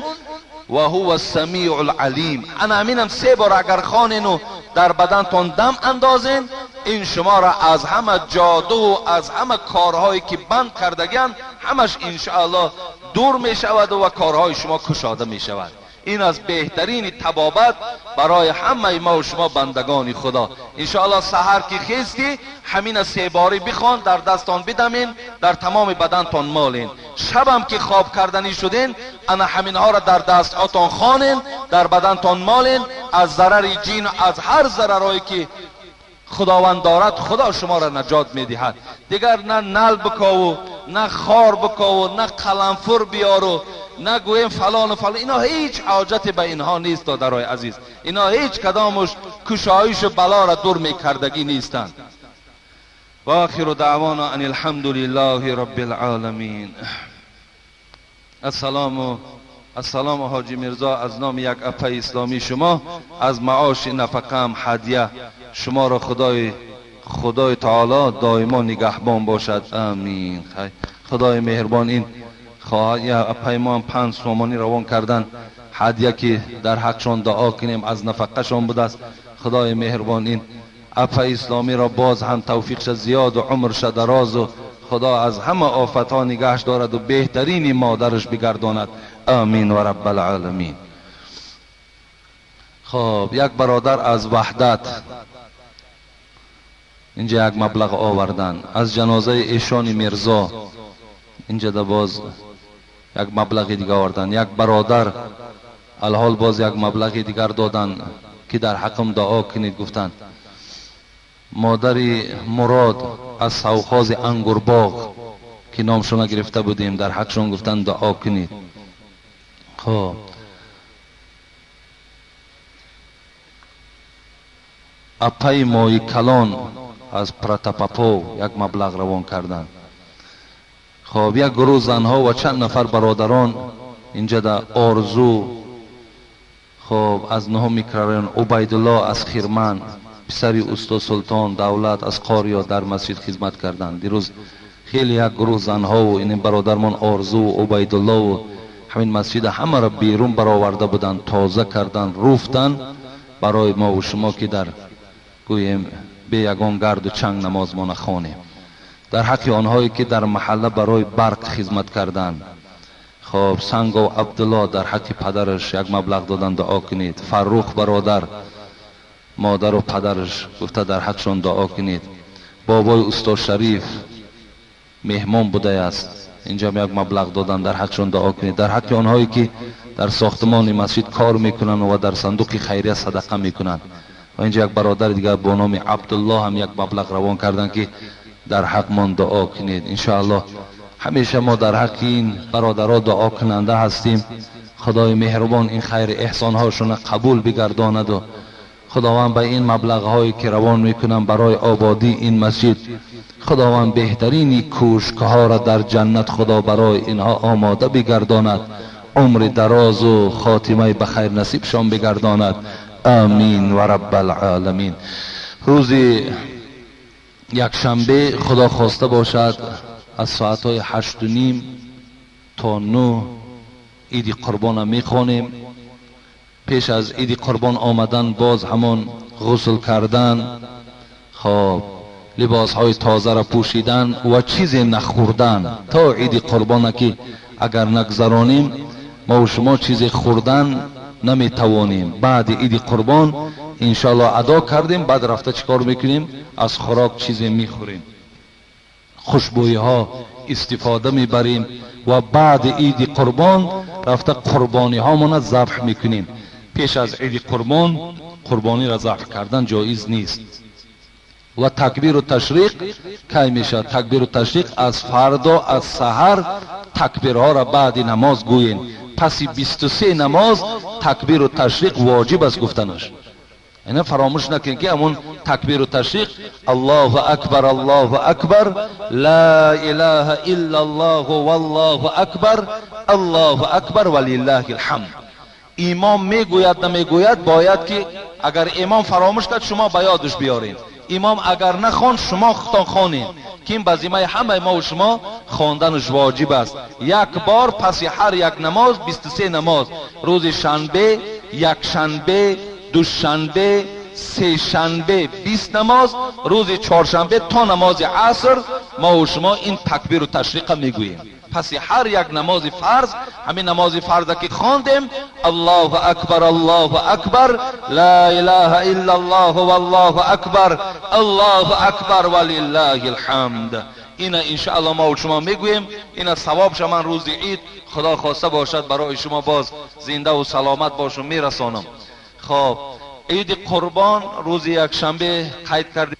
S1: و هو السمیع العلیم، انا همینم 3 بار اگر خوانین و در بدنتون دم اندازین، این شما را از همه جادو و از همه کارهایی که بند کردگن همش انشاءالله دور می شود و کارهای شما کشاده می شود. این از بهترین طبابت برای همه ما و شما بندگان خدا. انشاءالله سحر که خیستی همین 3 باری بخوان، در دستان بدمین، در تمام بدنتان مالین. شبم که خواب کردنی شدین انا همینها را در دستاتان خوانین، در بدنتان مالین. از ضرر جین و از هر ضررهایی که خداوند دارد خدا شما را نجات میدهد. دیگر نه نل بکاو، نه خار بکاو، نه قلمفر بیارو، نه گویم فلان و فلان، اینا هیچ حاجت به اینها نیست دادرای عزیز. اینا هیچ کدامش کشایش و بلا را دور میکردگی نیستند. و آخر دعوانا ان الحمد لله رب العالمین. السلام حاجی میرزا، از نام یک اپه اسلامی شما از معاش نفقه هم هدیه شما را خدای تعالی دائما نگهبان باشد، آمین. خدای مهربان این خواهد اپه ما هم 5 سومانی روان کردن هدیه که در حقشان دعا کنیم، از نفقهشان بوده است. خدای مهربان این اپه اسلامی را باز هم توفیق زیاد و عمرش دراز و خدا از همه آفتها نگهش دارد و بهترین مادرش بگرداند، آمین و رب العالمین. خب یک برادر از وحدت اینجا یک مبلغ آوردن از جنازه ایشان میرزا، اینجا ده باز یک مبلغ دیگه آوردن. یک برادر الحال باز یک مبلغ دیگر دادن که در حقم دعا کنید. گفتن مادر مراد از سوخاز انگورباغ که نامشون گرفته بودیم در حقشون گفتن دعا کنید. خب اپای مای کلان از پرتاپاپو یک مبلغ روان کردن. خب یک گروه زنها و چند نفر برادران اینجا در آرزو، خب از 9 میکرارن، عبیدالله از خیرمن، پسری استاد سلطان دولت از قاریا در مسجد خدمت کردند. دیروز خیلی یک گروه زنها و این برادرمان آرزو و عبیدالله و همین مسجد همه را بیرون برآورده بودند، تازه کردن، روفتن برای ما و شما که در گوییم به یگان گرد و چنگ نماز ما نخوانیم. در حق آنهایی که در محله برای برق خدمت کردند، خب سنگ و عبدالله در حق پدرش یک مبلغ دادن، دعا کنید. فرخ برادر مادر و پدرش گفته در حقشان دعا کنید. بابای استاد شریف مهمان بوده است، اینجا یک مبلغ دادن، در حقشان دعا کنید. در حق آنهایی که در ساختمان مسجد کار میکنن و در صندوق خیریه صدقه میکنن. و اینجا یک برادر دیگر با نام عبدالله هم یک مبلغ روان کردن که در حق من دعا کنید. انشاءالله همیشه ما در حق این برادرها دعا کننده هستیم. خدای مهربان این خیر احسان هاشون قبول بگرداند و خداوند به این مبلغ هایی که روان میکنن برای آبادی این مسجد، خداوند بهترین کوشک ها را در جنت خدا برای اینها آماده بگرداند، عمر دراز و خاتمه بخیر نصیبشان بگرداند. آمین و رب العالمین. روز یک شنبه خدا خواسته باشد از ساعت های 8:30 تا 9 عید قربان میخوانیم. پیش از عید قربان آمدن باز همان غسل کردن، خب لباس های تازه را پوشیدن و چیزی نخوردن تا عید قربان که اگر نگذرانیم ما و شما چیزی خوردن نمیتوانیم. بعد عید قربان انشالله ادا کردیم، بعد رفته چیکار میکنیم؟ از خوراک چیزی میخوریم، خوشبویی ها استفاده میبریم و بعد عید قربان رفته قربانی ها مون ذبح میکنیم. پیش از عید قربان قربانی را ذبح کردن جایز نیست. و تکبیر و تشریق کی میشه؟ تکبیر و تشریق از فردا از سحر تکبیرها را بعد نماز گوییم. پس 23 نماز تکبیر و تشریق واجب است گفتنش. اینا فراموش نکنید که همون تکبیر و تشریق الله اکبر الله اکبر لا اله الا الله والله اکبر الله اکبر ولله الحمد. امام میگوید نمیگوید، باید که اگر امام فراموش کرد شما به یادش بیارین، امام اگر نخوان شما خودتان خوانین که این بزیمه همه ما و شما خواندنش واجب است. یک بار پس هر یک نماز، 23 نماز، روز شنبه، یک شنبه، دوشنبه، سه شنبه 20 نماز، روز چهارشنبه تا نماز عصر ما و شما این تکبیر و تشریق میگوییم. پس هر یک نماز فرض، همین نماز فرض که خواندیم الله اکبر الله اکبر لا اله الا الله والله اکبر الله اکبر ولله الحمد. اینا انشاءالله ما و شما میگوییم. اینا ثوابش من روز عید خدا خواسته باشد برای شما باز زنده و سلامت باشم میرسانم. خب عید قربان روز یک شنبه قید کردیم.